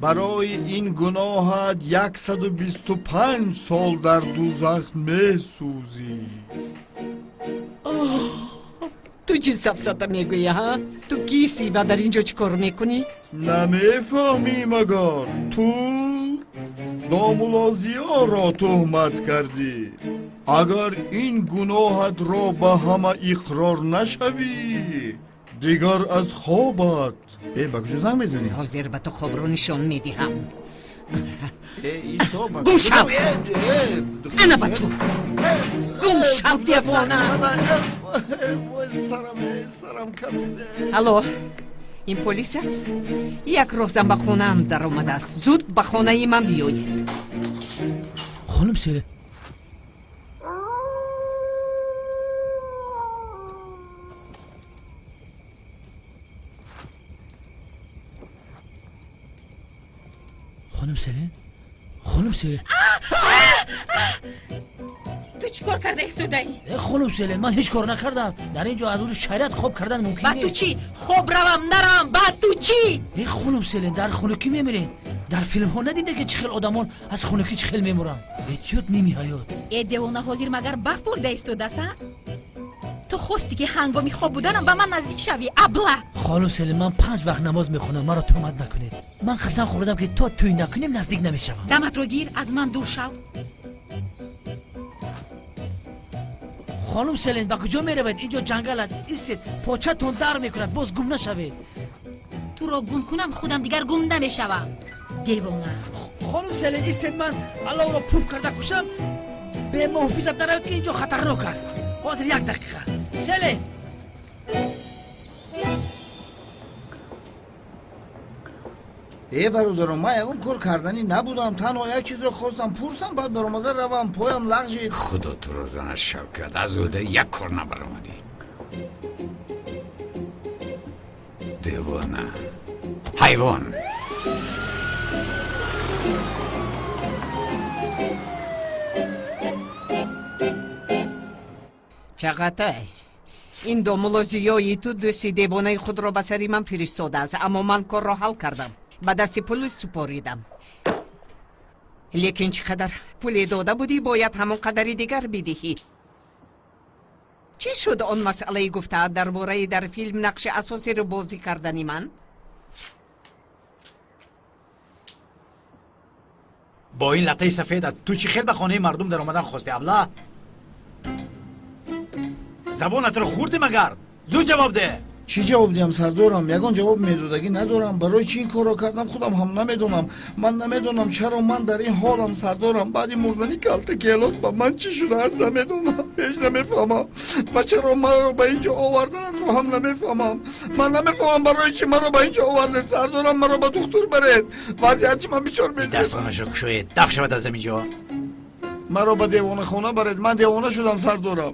Барои ин гуноҳат 125 сол дар дузах месӯзӣ. Ту чӣ сафсата мегӯӣ, ҳа? Ту кистӣ ва дар ин ҷо чӣ кор мекунӣ? Намефаҳмӣ магар? Ту домулозиёро туҳмат кардӣ. Агар ин гуноҳатро ба ҳама иқрор нашавӣ, дигар аз хобат. Э, ба куҷо занг мезанӣ? Ҳозир ба ту хобро нишон медиҳам. Э, исто, ба Гум шав! Э, э, духтар, Ана ба ту! Гум шав, девона! Вой, сарам, э, сарам кафиде. Алло, ин полис аст? Як роҳзан ба хонаам даромадааст. Зуд ба хонаи ман биёед. Хонум Селен, хонум Селен, хонум Селен. Ту чӣ кор карда истодаӣ? Э, хонум Селен, ман ҳеҷ кор накардам. Дар ин ҷо аз рӯи шариат хоб кардан мумкин Ба ту нест. чӣ? Хоб равам, наравам, ба ту чӣ? Э, хонум Селен, дар хунукӣ мемиред. Дар филмҳо надида, ки чӣ хел одамон аз хунукӣ чӣ хел мемуранд? Эҳтиёт ними ҳаёт. Э, девона, ҳозир магар барф борида истодааст, а? Ту хости, ки ҳангоми хоб буданам ба ман наздик шавӣ, абла. Хонум Селен, ман панҷ вақт намоз мехонам, маро туҳмат накунед. Ман қасам хӯрдам, ки то тӯй накунем, наздик намешавам. Даматро гир, аз ман дур шав. Хонум Селен, ба куҷо меравед? Ин ҷо ҷангал аст. Истед, початон дар мекунад, боз гум нашавед. Туро гум кунам, худам дигар гум намешавам, девона. Хонум Селен, истед, ман аллоҳро пуф карда кушам. Бемуҳофизат наравед, ки ин ҷо хатарнок аст. Ҳозир, як дақиқа, Селен. Э, бародарон, ман ягон кор карданӣ набудам. Танҳо як чизро хостам пурсам, баъд баромада равам. Поям лағжид. Худо туро занад, Шавкат, аз ӯҳдаи як кор набаромадӣ. Девона, ҳайвон. Чағатай, ин домулло Зиёи ту дӯсти девонаи худро ба сари ман фиристодааст, аммо ман корро ҳал кардам, ба дасти пулис супоридам. Лекин чӣ қадар пуле дода будӣ, бояд ҳамон қадари дигар бидиҳӣ. Чӣ шуд он масъалаи гуфтаат дар бораи дар филм нақши асосиро бозӣ кардани ман? Бо ин латтаи сафедат ту чӣ хел ба хонаи мардум даромадан хостӣ, абла? Забонатро хӯрдӣ магар? Зуд ҷавоб деҳ. Чӣ ҷавоб диҳам, сардорам? Ягон ҷавоб медодагӣ надорам. Барои чӣ ин корро кардам, худам ҳам намедонам. Ман намедонам, чаро ман дар ин ҳолам, сардорам. Баъди мурдани Калтакелос ба ман чӣ шудааст, намедонам, ҳеҷ намефаҳмам. Ва чаро маро ба ин ҷо оварданатро ҳам намефаҳмам. Ман намефаҳмам, барои чӣ маро ба ин ҷо овардед, сардорам. Маро ба духтур баред, вазъияти ман бисёр безеб. Дастонашро кушоед, даф шавад аз ҳамин ҷо. Маро ба девонахона баред, ман девона шудам, сардорам.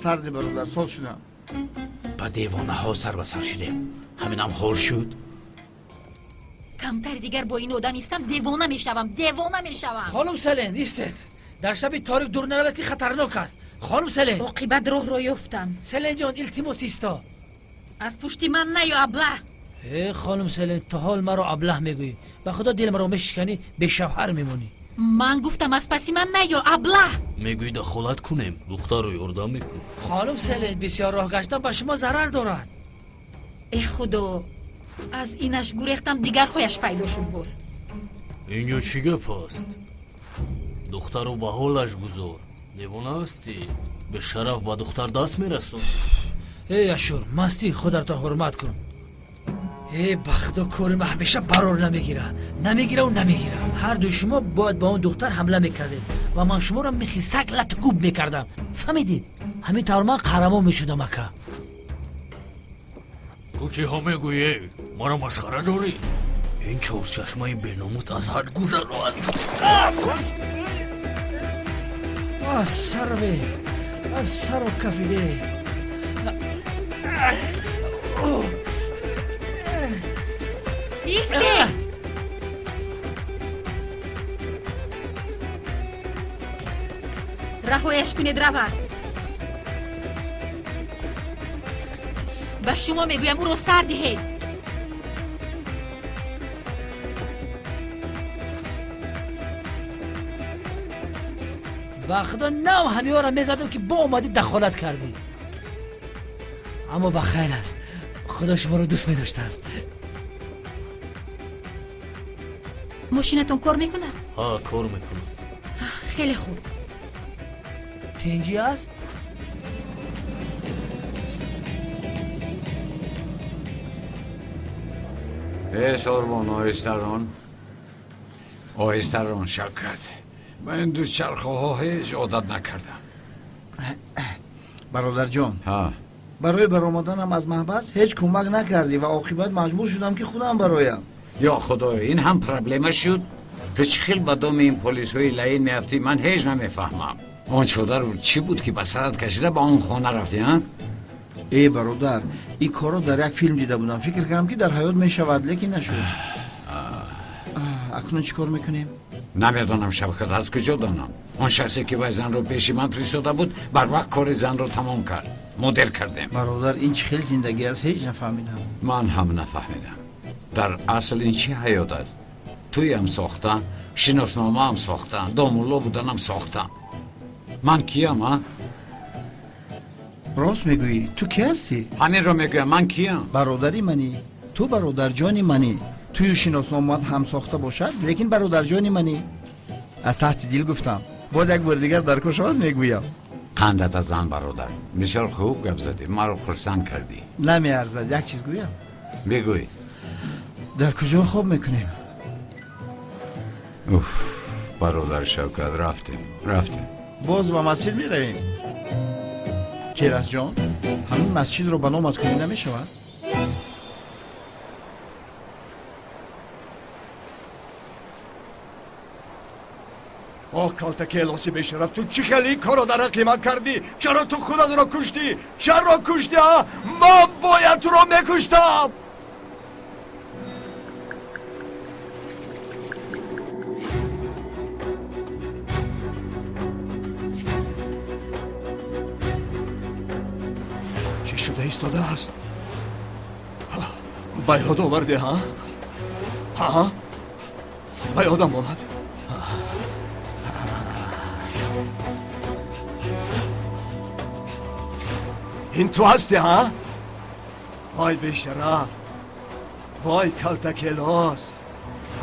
Сарди бародар, соз шудам. Ба девонаҳо сар ба сар шудем, ҳаминам ҳол шуд. Камтар дигар бо ин одам истам, девона мешавам, девона мешавам. Хонум Селен, истед, дар шаби торик дур наравед, ки хатарнок аст. Хонум Селен! Оқибат роҳро ёфтам. Селен ҷон, илтимос, исто. Аз пушти ман наё, аблаҳ. Э, хонум Селен, то ҳол маро аблаҳ мегӯӣ? Ба худо, дилмаро мешиканӣ, бешавҳар мемонӣ. Ман гуфтам, аз паси ман наё, аблаҳ. Мегӯӣ дахолат кунем, духтарро ёрдам мекун. Хонум Селен, бисёр роҳ гаштан ба шумо зарар дорад. Э худо, аз инаш гурехтам, дигарҳояш пайдо шуд боз. Инҷо чӣ гап аст? Духтарро ба ҳолаш гузор. Девона ҳастӣ, бешараф ба духтар даст мерасон. Эй ашур, мастӣ, худатро ҳурмат кун. Э, ба худо, кори ма ҳамеша барор намегира, намегираву намегира. Ҳар дуи шумо бояд ба он духтар ҳамла мекардед ва ман шуморо мисли саг латукӯб мекардам, фаҳмидед? Ҳамин тавр ман қаҳрамон мешудам, ака. Ту чиҳо мегӯӣ? Маро масхара дорӣ? Ин чорчашмаи беномус аз ҳад гузаронд. Сарве аз сару кафиде. Истед! Раҳояш кунед, равад. Ба шумо мегӯям, ӯро сар диҳед. Ба худо, нав ҳамиёра мезадам, ки бо омадӣ дахолат кардӣ. Аммо ба хайр аст, худо шуморо дӯст медоштааст. Мошинатон кор мекунад? Ҳа, кор мекунад. Хеле хуб. Тинҷӣ аст? Э сорбон, оҳистарон, оҳистарон, Шавкат. Ба ин дучархаҳо ҳеҷ одат накардам. Бародарҷон, барои баромаданам аз маҳбас ҳеҷ кӯмак накардӣ ва оқибат маҷбур шудам, ки худам бароям. Ё худоё, ин ҳам проблема шуд. Ту чӣ хел ба доми ин полисҳои лаин меафтӣ, ман ҳеҷ намефаҳмам. Он чодар чӣ буд, ки ба сарат кашида ба он хона рафтӣ, а? Э бародар, ин корро дар як филм дида будам, фикр кардам, ки дар ҳаёт мешавад, лекин нашуд. Акнун чӣ кор мекунем? Намедонам, Шавкат, аз куҷо донам? Он шахсе, ки вай занро пеши ман фиристода буд, барвақт кори занро тамом кард, мо дер кардем. Бародар, ин чӣ хел зиндагӣ аст, ҳеҷ нафаҳмидам. Ман ҳам нафаҳмидам. Дар асл ин чӣ ҳаёт аст? Туям сохта, шиносномаам сохта, домулло буданам сохта. Ман киям, а? Рост мегӯӣ, ту ки ҳастӣ? Ҳаминро мегӯям, ман киям? Бародари манӣ, ту бародарҷони манӣ. Тую шиносномаат ҳам сохта бошад, лекин бародарҷони манӣ. Аз таҳти дил гуфтам, боз як бори дигар дар кор шавад, мегӯям. Қандат аз зан, бародар, бисёр хуб гап задӣ, маро хурсанд кардӣ. Намеарзад, як чиз гӯям? Бигӯй. Дар куҷо хоб мекунем? Уф, бародар Шавкат, рафтем, рафтем. Боз ба масҷид меравем. Керасҷон, ҳамин масҷидро ба номат кунӣ, намешавад? О калтакелоси бешараф, ту чӣ хел ин корро дар ҳаққи ман кардӣ? Чаро ту худатро куштӣ? Чаро куштӣ, а? Ман бояд туро мекуштам. Чӣ шуда истодааст? Ба ёд овардӣ, ҳа? Ҳа, ба ёдам омад. Ин ту ҳастӣ, ҳа? Вой бешараф, вой калтакелос,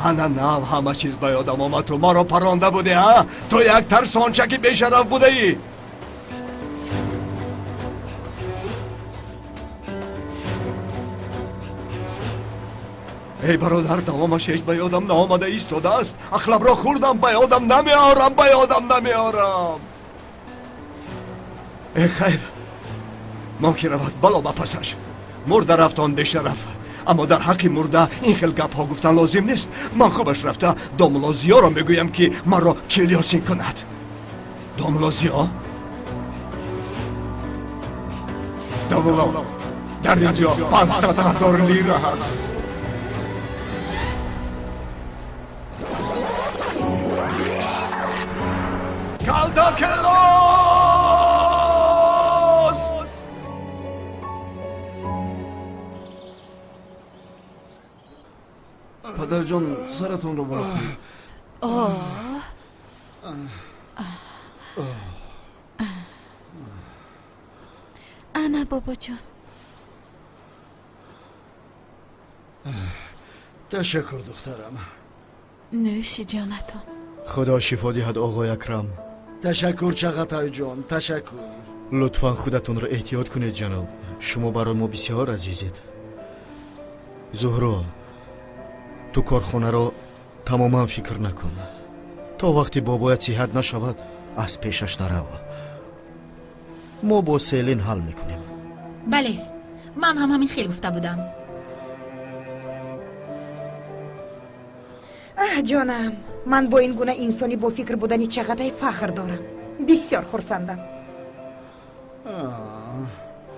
ана нав ҳама чиз ба ёдам омад. Ту маро паронда будӣ, ҳа? Ту як тарсончаки бешараф будаӣ. Эй бародар, давомаш ҳеҷ ба ёдам наомада истодааст. Ақлабро хӯрдам, ба ёдам намеорам, ба ёдам намеорам. Э хайр, мон ки равад, бало ба пасаш. Мурда рафт он бешараф. Аммо дар ҳаққи мурда ин хел гапҳо гуфтан лозим нест. Ман хубаш рафта домулло Зиёро мегӯям, ки маро чилёсин кунад. Домулло Зиё? Домулло, дар ин ҷо 500 000 лира ҳаст. Калтакелос! Падарҷон, саратонро боло кунед. Ана, бобоҷон. Ташаккур, духтарам. Нӯши ҷонатон. Худо шифо диҳад, оғои Акрам. Ташаккур, Чағатайҷон, ташаккур. Лутфан худатонро эҳтиёт кунед, ҷаноб. Шумо барои мо бисёр азизед. Зуҳро, ту корхонаро тамоман фикр накун. То вақте бобоят сиҳат нашавад, аз пешаш нарав. Мо бо Селин ҳал мекунем. Бале, ман ҳам ҳамин хел гуфта будам. Аҳ, ҷонам, ман бо ин гуна инсони бо фикр будани Чағатай фахр дорам. Бисёр хурсандам.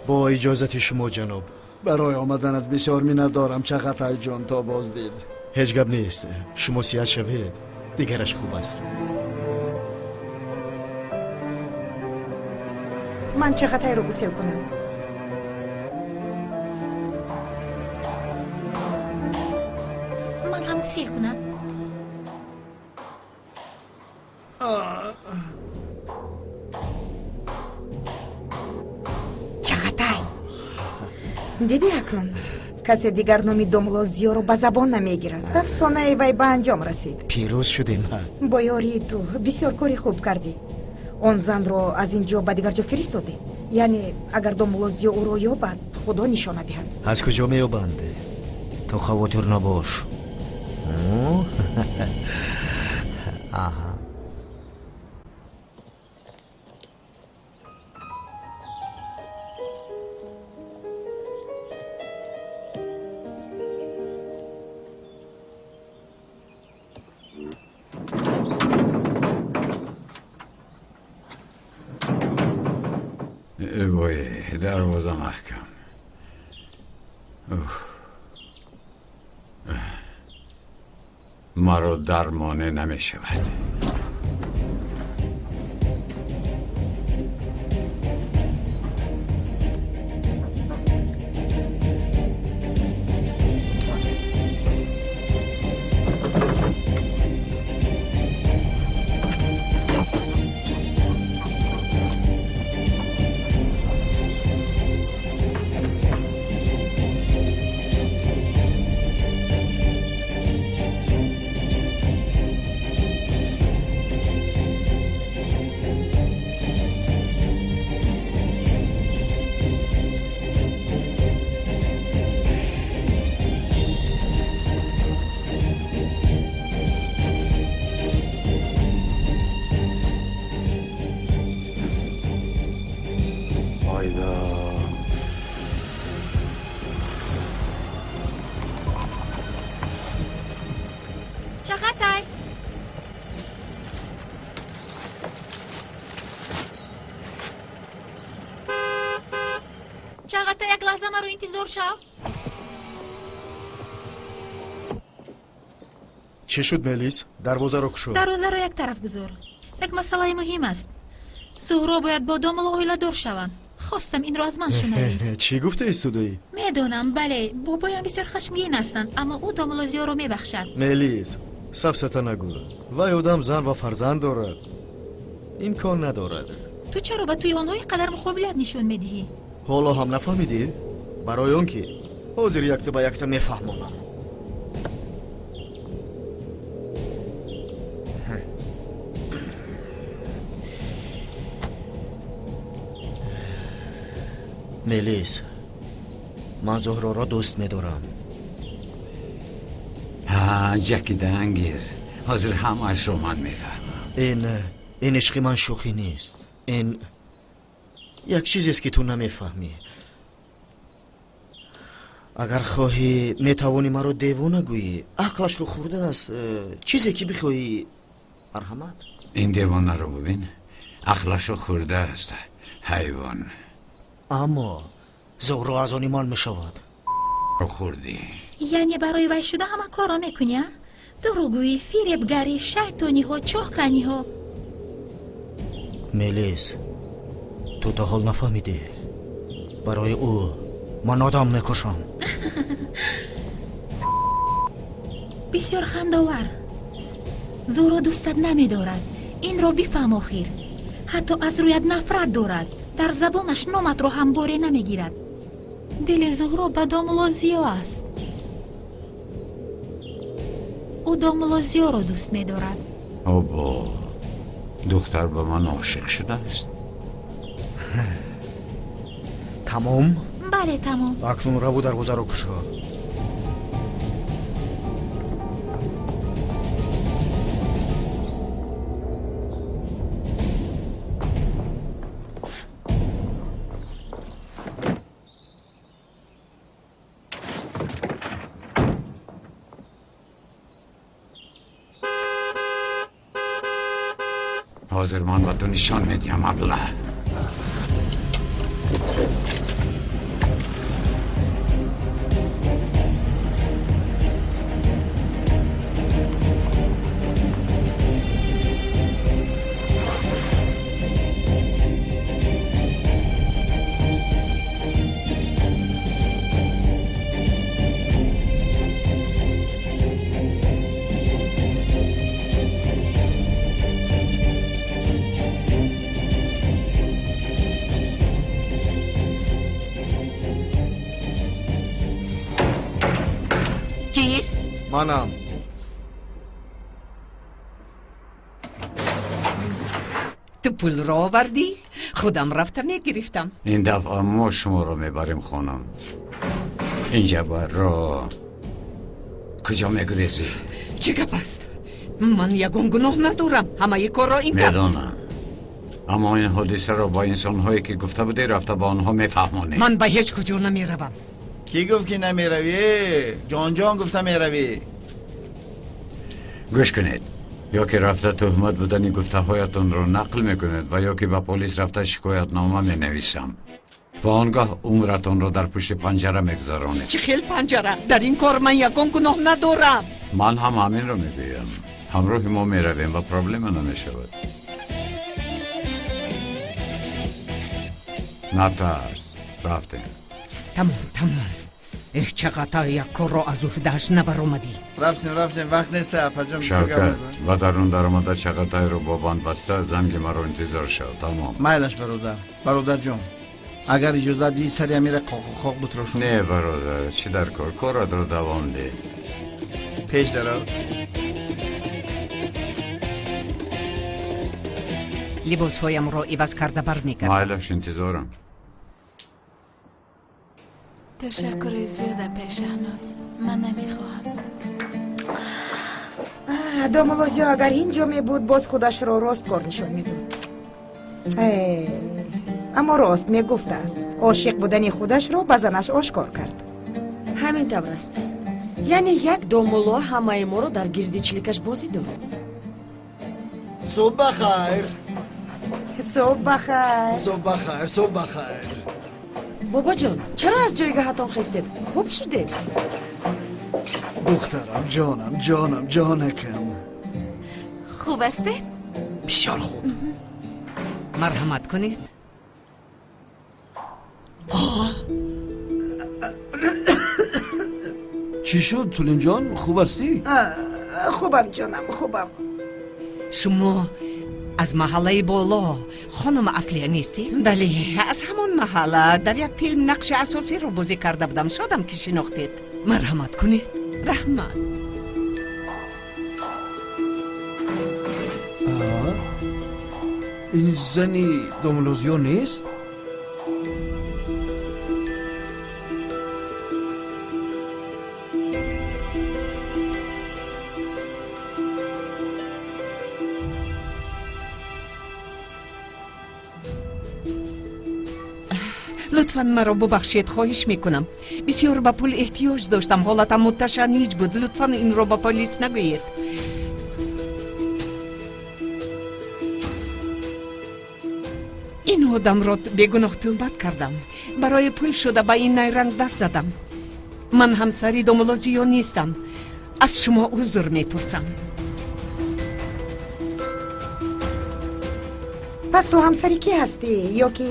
Бо иҷозати шумо, ҷаноб. Барои омаданат бисёр миннатдорам, Чағатайҷон, то боздид. Ҳеҷ гап нест. Шумо сиҳат шавед, дигараш хуб аст. Ман Чағатайро гусел кунам. Ман ҳам гусел кунам. Чағатай, дидӣ акнун касе дигар номи домулло Зиёро ба забон намегирад. Афсонаи вай ба анҷом расид. Пирӯз шудем. Бо ёрии ту бисёр кори хуб кардӣ. Он занро аз ин ҷо ба дигар ҷо фиристодӣ. Яъне агар домулло Зиё ӯро ёбад, худо нишона диҳад. Аз куҷо меёбанд? Ту хавотир набош. Аҳа. Вой, дарвоза маҳкам. Маро дармоне намешавад. Чағатай. Чағатай, як лаҳза маро интизор шав. Чӣ шуд, Мелис? Дарвозаро кушо. Дарвозаро як тараф гузор. Як масъалаи муҳим аст. Зуҳро бояд бо домулло оиладор шаванд. Хостам инро аз ман шунавӣ. Чӣ гуфта истодаӣ? Медонам, бале, бобоям бисёр хашмгин ҳастанд, аммо ӯ домулло Зиёро мебахшад. Мелис, сафсата нагӯ. Вай одам зан ва фарзанд дорад. Имкон надорад. Ту чаро ба тӯи онҳо ин қадар муқобилат нишон медиҳӣ? Ҳоло ҳам нафаҳмидӣ? Барои он ки ҳозир якта ба якта мефаҳмонам. Мелис, ман Зуҳроро дӯст медорам. Ҳа, ҷакидангир. Ҳозир ҳамаашро ман мефаҳмам. Ин ишқи ман шӯхӣ нест. Ин як чизест, ки ту намефаҳмӣ. Агар хоҳӣ, метавонӣ маро девона гӯӣ. Ақлашро хӯрдааст. Чизе ки бихоҳӣ, марҳамат. Ин девонаро бибин, ақлашро хӯрдааст, ҳайвон. Аммо Зуҳро аз они ман мешавад. Хӯрдӣ. Яъне барои вай шуда ҳама корро мекунӣ, а? Дурӯғгӯӣ, фиребгарӣ, шайтониҳо, чоҳканиҳо. Мелис, ту то ҳол нафаҳмидӣ. Барои ӯ ман одам мекушам. Бисёр хандовар. Зуҳро дӯстат намедорад. Инро бифаҳм охир. Ҳатто аз рӯят нафрат дорад. Дар забонаш номатро ҳам боре намегирад. Дили Зуҳро ба домулло Зиё аст. Ӯ домулло Зиёро дӯст медорад. Обо, духтар ба ман ошиқ шудааст. Тамом? Бале, тамом. Акнун раву дарвозаро кушо. ҳозир ман ба ту нишон медиҳам, абла. Кист? Манам. Ту пулро овардӣ? Худам рафта мегирифтам. Ин дафъа мо шуморо мебарем, хонам. Инҷа барро куҷо мегурезӣ? Чӣ гап аст? Ман ягон гуноҳ надорам. Ҳамаи корро ин кард. Медонам, аммо ин ҳодисаро бо инсонҳое ки гуфта будӣ, рафта ба онҳо мефаҳмонӣ. Ман ба ҳеҷ куҷо намеравам. Кӣ гуфт, ки намеравӣ? Ҷонҷон гуфта меравӣ. Гӯш кунед, ё ки рафта туҳмат будани гуфтаҳоятонро нақл мекунед ва ё ки ба полис рафта шикоятнома менависам ва он гоҳ умратонро дар пушти панҷара мегузаронед. Чӣ хел панҷара? Дар ин кор ман ягон гуноҳ надорам. Ман ҳам ҳаминро мегӯям. Ҳамроҳи мо меравем ва проблема намешавад. Натарс, рафтем. Тамом, тамом. Эҳ, чақата як корро аз уҳдааш набаромадӣ. Рафтем, рафтем, вақт нест, апаҷон, бисёр гап Шавкат, назан. ба дарун даромада Чағатайро бо банд баста занги маро интизор шав. Тамом. Майлаш, бародар. Бародарҷон, агар иҷозат диҳӣ, сари амира қоқу қоқ бутрошум. Не, бародар, чӣ дар кор, коратро давом деҳ. Пеш даро. Либосҳоямро иваз карда бармегардам. Майлаш, интизорам. Ташаккури зиёд, апай Шаҳноз, ман намехоҳам. Домулло Зиё агар ин ҷо мебуд, боз худашро росткор нишон медод. Аммо рост мегуфтааст. Ошиқ будани худашро ба занаш ошкор кард. Ҳамин тавр аст. Яъне як домулло ҳамаи моро дар гирди чиликаш бозӣ дорад. Субҳ бахайр. Субҳ бахайр. Субҳ бахайр, субҳ бахайр. Бобоҷон, чаро аз ҷойгаҳатон хестед? Хуб шудед? Духтарам, ҷонам, ҷонам, ҷонакам. Хуб ҳастед? Бисёр хуб. Марҳамат кунед. Чӣ шуд, Тулинҷон, хуб ҳастӣ? Хубам, ҷонам, хубам. Шумо аз маҳаллаи боло хонум Аслия нестед? Бале, аз ҳамон маҳалла. Дар як филм нақши асосиро бозӣ карда будам. Шодам, ки шинохтед. Марҳамат кунед. Раҳмат. Ин зани домулло Зиё нест? Лутфан маро бубахшед, хоҳиш мекунам. Бисёр ба пул эҳтиёҷ доштам, ҳолатам муташанниҷ буд. Лутфан инро ба полис нагӯед. Ин одамро бегуноҳ тӯҳмат кардам. Барои пул шуда ба ин найранг даст задам. Ман ҳамсари домулло Зиё нестам. Аз шумо узр мепурсам. Пас ту ҳамсари кӣ ҳастӣ? Ё ки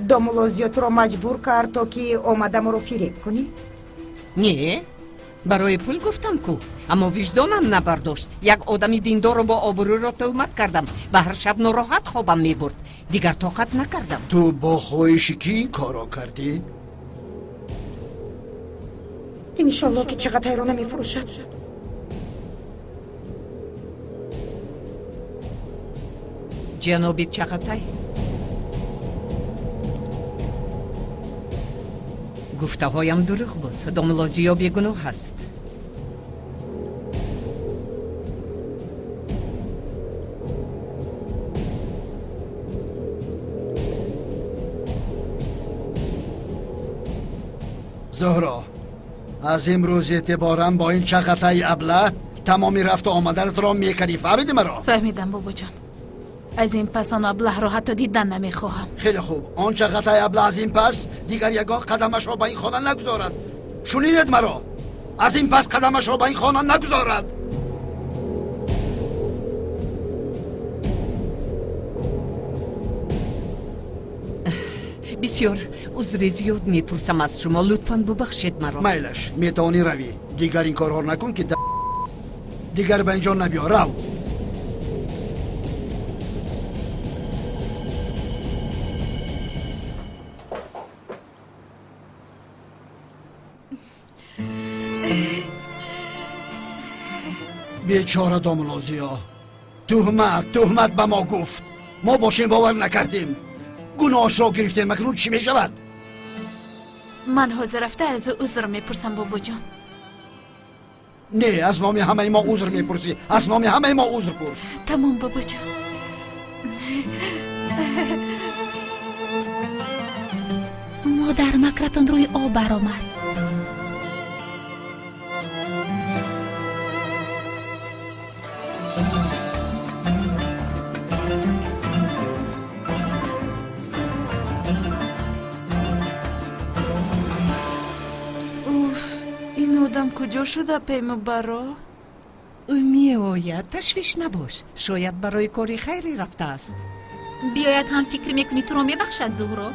домулло Зиё туро маҷбур кард, то ки омада моро фиреб кунӣ? Не, барои пул гуфтам ку, аммо виҷдонам набардошт. Як одами диндору бо обрӯро тӯҳмат кардам ва ҳар шаб нороҳат хобам мебурд. Дигар тоқат накардам. Ту бо хоҳиши кӣ ин корро кардӣ? Иншолло ки Чағатайро намефурӯшад. Ҷаноби Чағатай, гуфтаҳоям дурӯғ буд. Домулло Зиё бегуноҳ аст. Зуҳро, аз имрӯз эътиборан бо ин Чағатаи аблаҳ тамоми рафту омаданатро мекунӣ. Фаҳмидӣ маро? Фаҳмидам, бобоҷон. Аз ин пас он аблаҳро ҳатто дидан намехоҳам. Хеле хуб, он Чағатаи аблаҳ аз ин пас дигар ягон қадамашро ба ин хона нагузорад. Шунидед маро? Аз ин пас қадамашро ба ин хона нагузорад. Бисёр узри зиёд мепурсам аз шумо. Лутфан бубахшед маро. Майлаш, метавонӣ равӣ. Дигар ин корҳоро накун, ки дигар ба инҷо набиё. Рав. Бечора домулло Зиё, туҳмат туҳмат ба мо гуфт. Мо бошем бовар накардем, гуноҳашро гирифтем. Акнун чӣ мешавад? Ман ҳозир рафта аз ӯ узр мепурсам, бобоҷон. Не, аз номи ҳамаи мо узр мепурсӣ. Аз номи ҳамаи мо узр пурс. Тамом, бобоҷон. Модар, макратон рӯи об баромад. Уф, ин одам куҷо шуда паймубаро? Ӯ меояд, ташвиш набош. Шояд барои кори хайре рафтааст. Биёяд ҳам фикр мекунӣ туро мебахшад, Зуҳро?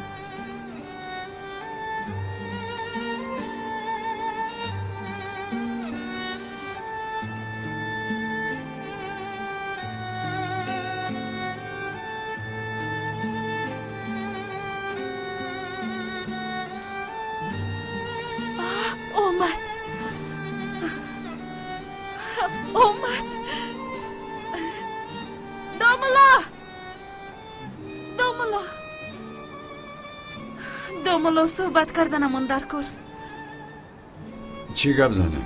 Омад, омад. Домулло, домулло, домулло, суҳбат карданамон дар кор. Чӣ гап занем?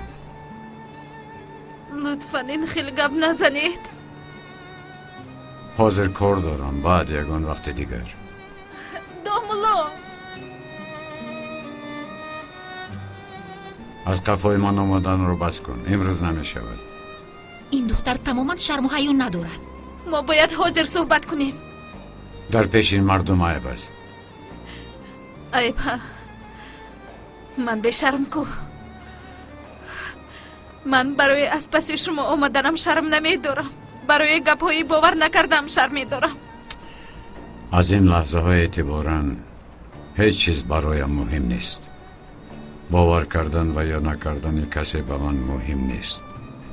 Лутфан ин хел гап назанед. Ҳозир кор дорам, баъд ягон вақти дигар. Домулло, аз қафои ман омаданро бас кун, имрӯз намешавад. Ин духтар тамоман шарму ҳаё надорад. Мо бояд ҳозир суҳбат кунем. Дар пеши ин мардум айб аст. Айб, ҳа? Ман бешарм ку. Ман барои аз паси шумо омаданам шарм намедорам. Барои гапҳои бовар накардам шарм медорам. Аз ин лаҳзаҳо эътиборан ҳеҷ чиз бароям муҳим нест. Бовар кардан ва ё накардани касе ба ман муҳим нест.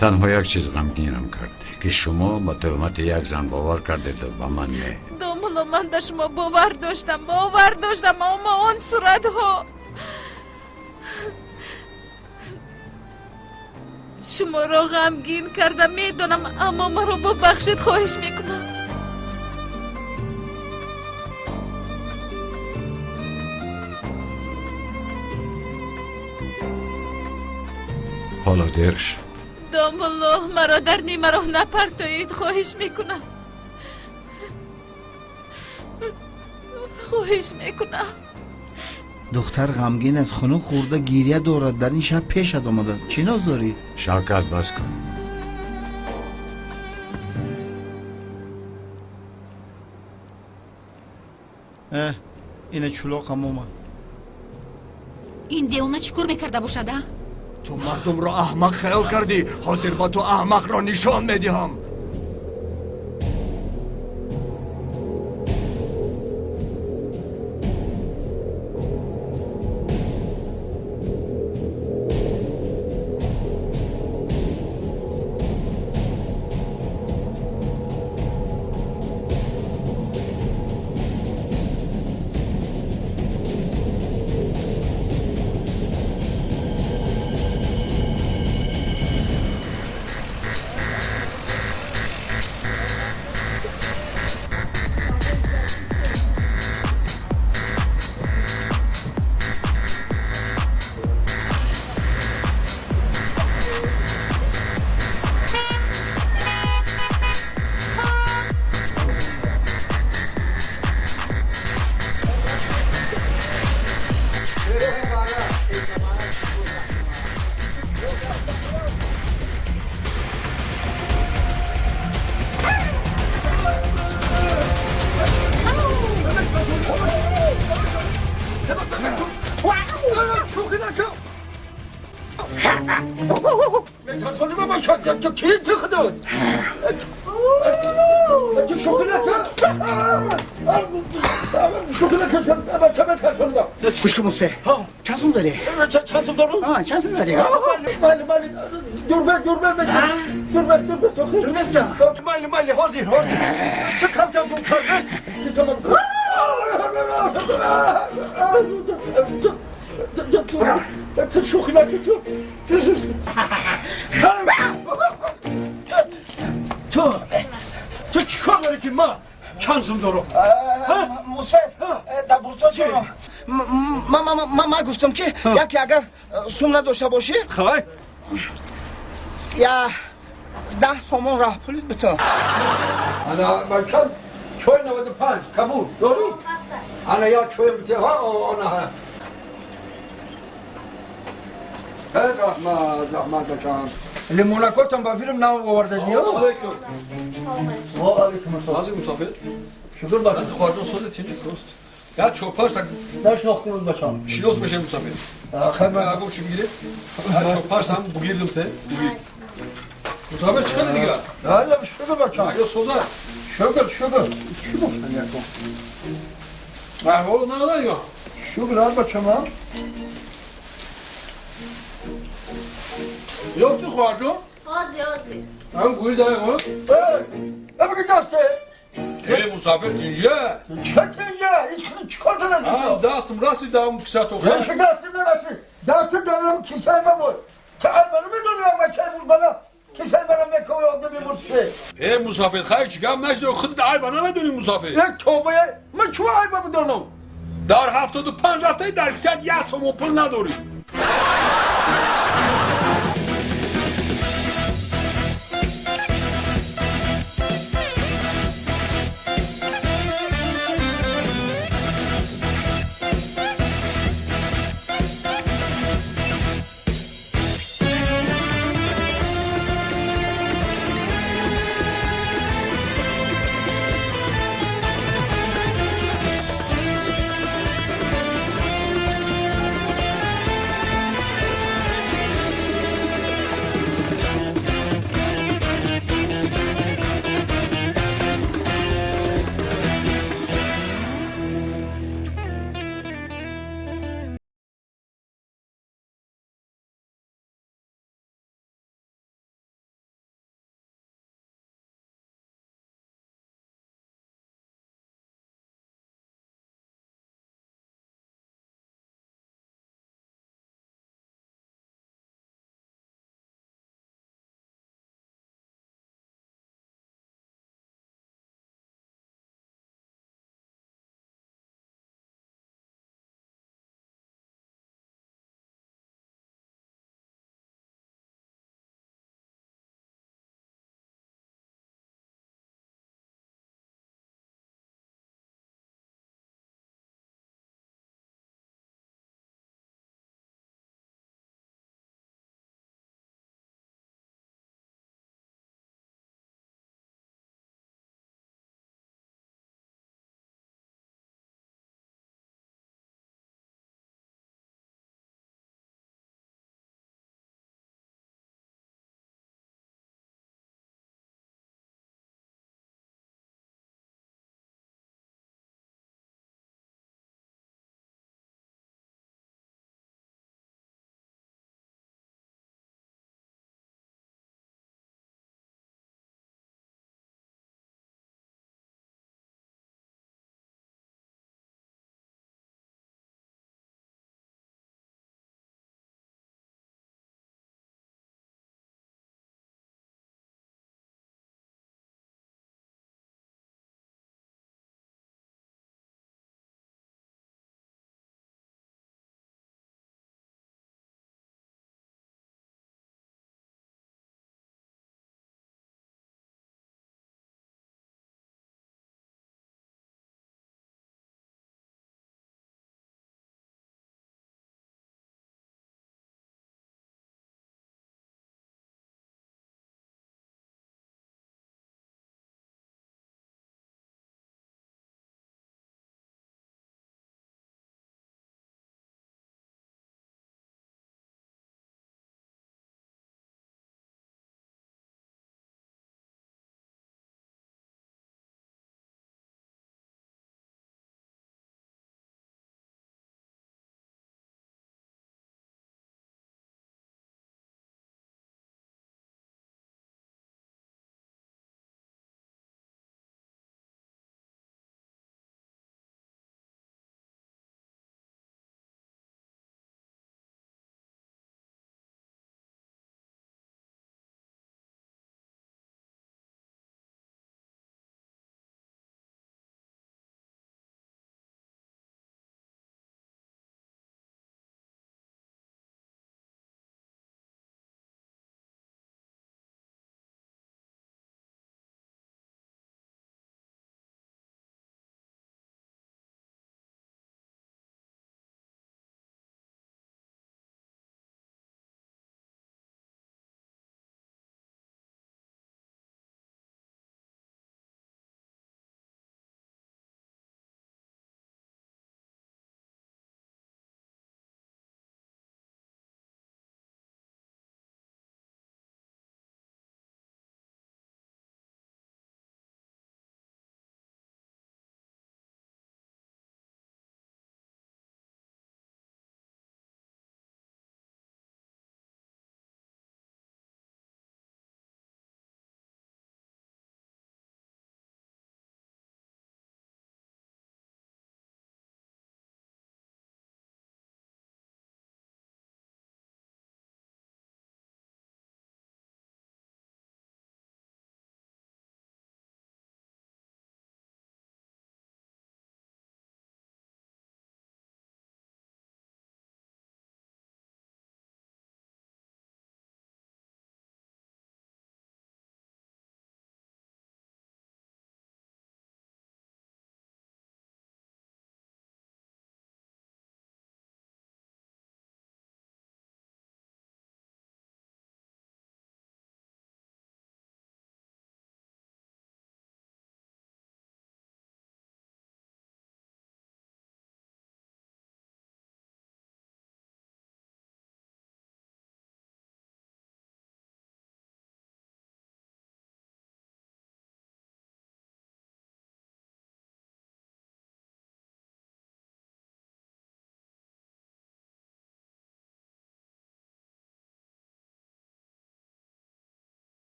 Танҳо як чиз ғамгинам кард, ки шумо ба тӯҳмати як зан бовар кардеду ба ман не. Домулло, ман ба шумо бовар доштам, бовар доштам, аммо он суратҳо. Шуморо ғамгин кардам, медонам, аммо маро бубахшед, хоҳиш мекунам. Ҳоло дер шуд. Домулло, маро дар нимароҳ напартоед, хоҳиш мекунам, хоҳиш мекунам. Духтар ғамгин аст, хунук хӯрда гирья дорад, дар ин шаб пешат омадааст. Чӣ ноз дорӣ? Шавкат, бас кун. Э, ина чулоқам омад. Ин девона чӣ кор мекарда бошад, а? Ту мардумро аҳмақ хаёл кардӣ, ҳозир ба ту аҳмақро нишон медиҳам. Гӯш кун, Мусфе, чанд сум дорӣ? Чанд сум дорам? Чанд сум дорӣ? Майли, майли, дурбе, дурбе, дурбе, дурбе, дурбеста. Майли, майли, ҳозир, ҳозир. Чӣ камтар дуртар нест? Ту шӯхӣ накӣ ту. Ту, ту чӣ кор дорӣ ки ман чанд сум дорам? Мусфе, дар бурсоҷоно ман гуфтам ки яке агар сум надошта бошӣ, я 10 сомон раҳпулит бита. Ана ман чанд чой 95 кабуд дорӣ? Ана як чой бите, ана. Раҳмат, раҳмат бачам. Лимонакотам ба филм нав овардадиё? Алейкум. Ва алейкум ассалом. Ази мусофир? Шукр бачам. Ази хоҳарҷон сози тинҷи рост. Я чорпанҷ так нашинохтем бачам. Шинос мешавем мусофир. Хай агом чӣ бигирем? Я чорпанҷ там бугирдим те. Бугир. Мусофир чӣ қадар дигар? Ҳала шукр бачам. Ё соза. Шукр, шукр. Чӣ гуфтан яком? Аҳволу надор ё? Шукр ҳар бачам. Ёфти хоҳарҷон? Ҳозир, ҳозир. Ҳам гӯи даъ. Эй, бигӣ дасте. Эй, мусофир тинҷа. Чӣ тинҷа? Чӣ кор дорад? Ҳам дастам расид дам кисато. Чӣ дастам нарасид? Дасти дарам кисаи ман буд. Ту айбаро медонӣ ама кай буд бала? Кисаи маро мековӣ одами мурсе. Эй, мусофир, хайр чӣ гап нашид, худат айба намедонӣ мусофир. Як тавба, ман чӣ айба бидонам? Дар 75 ҳафтаи дар кисат як сомон пул надорӣ.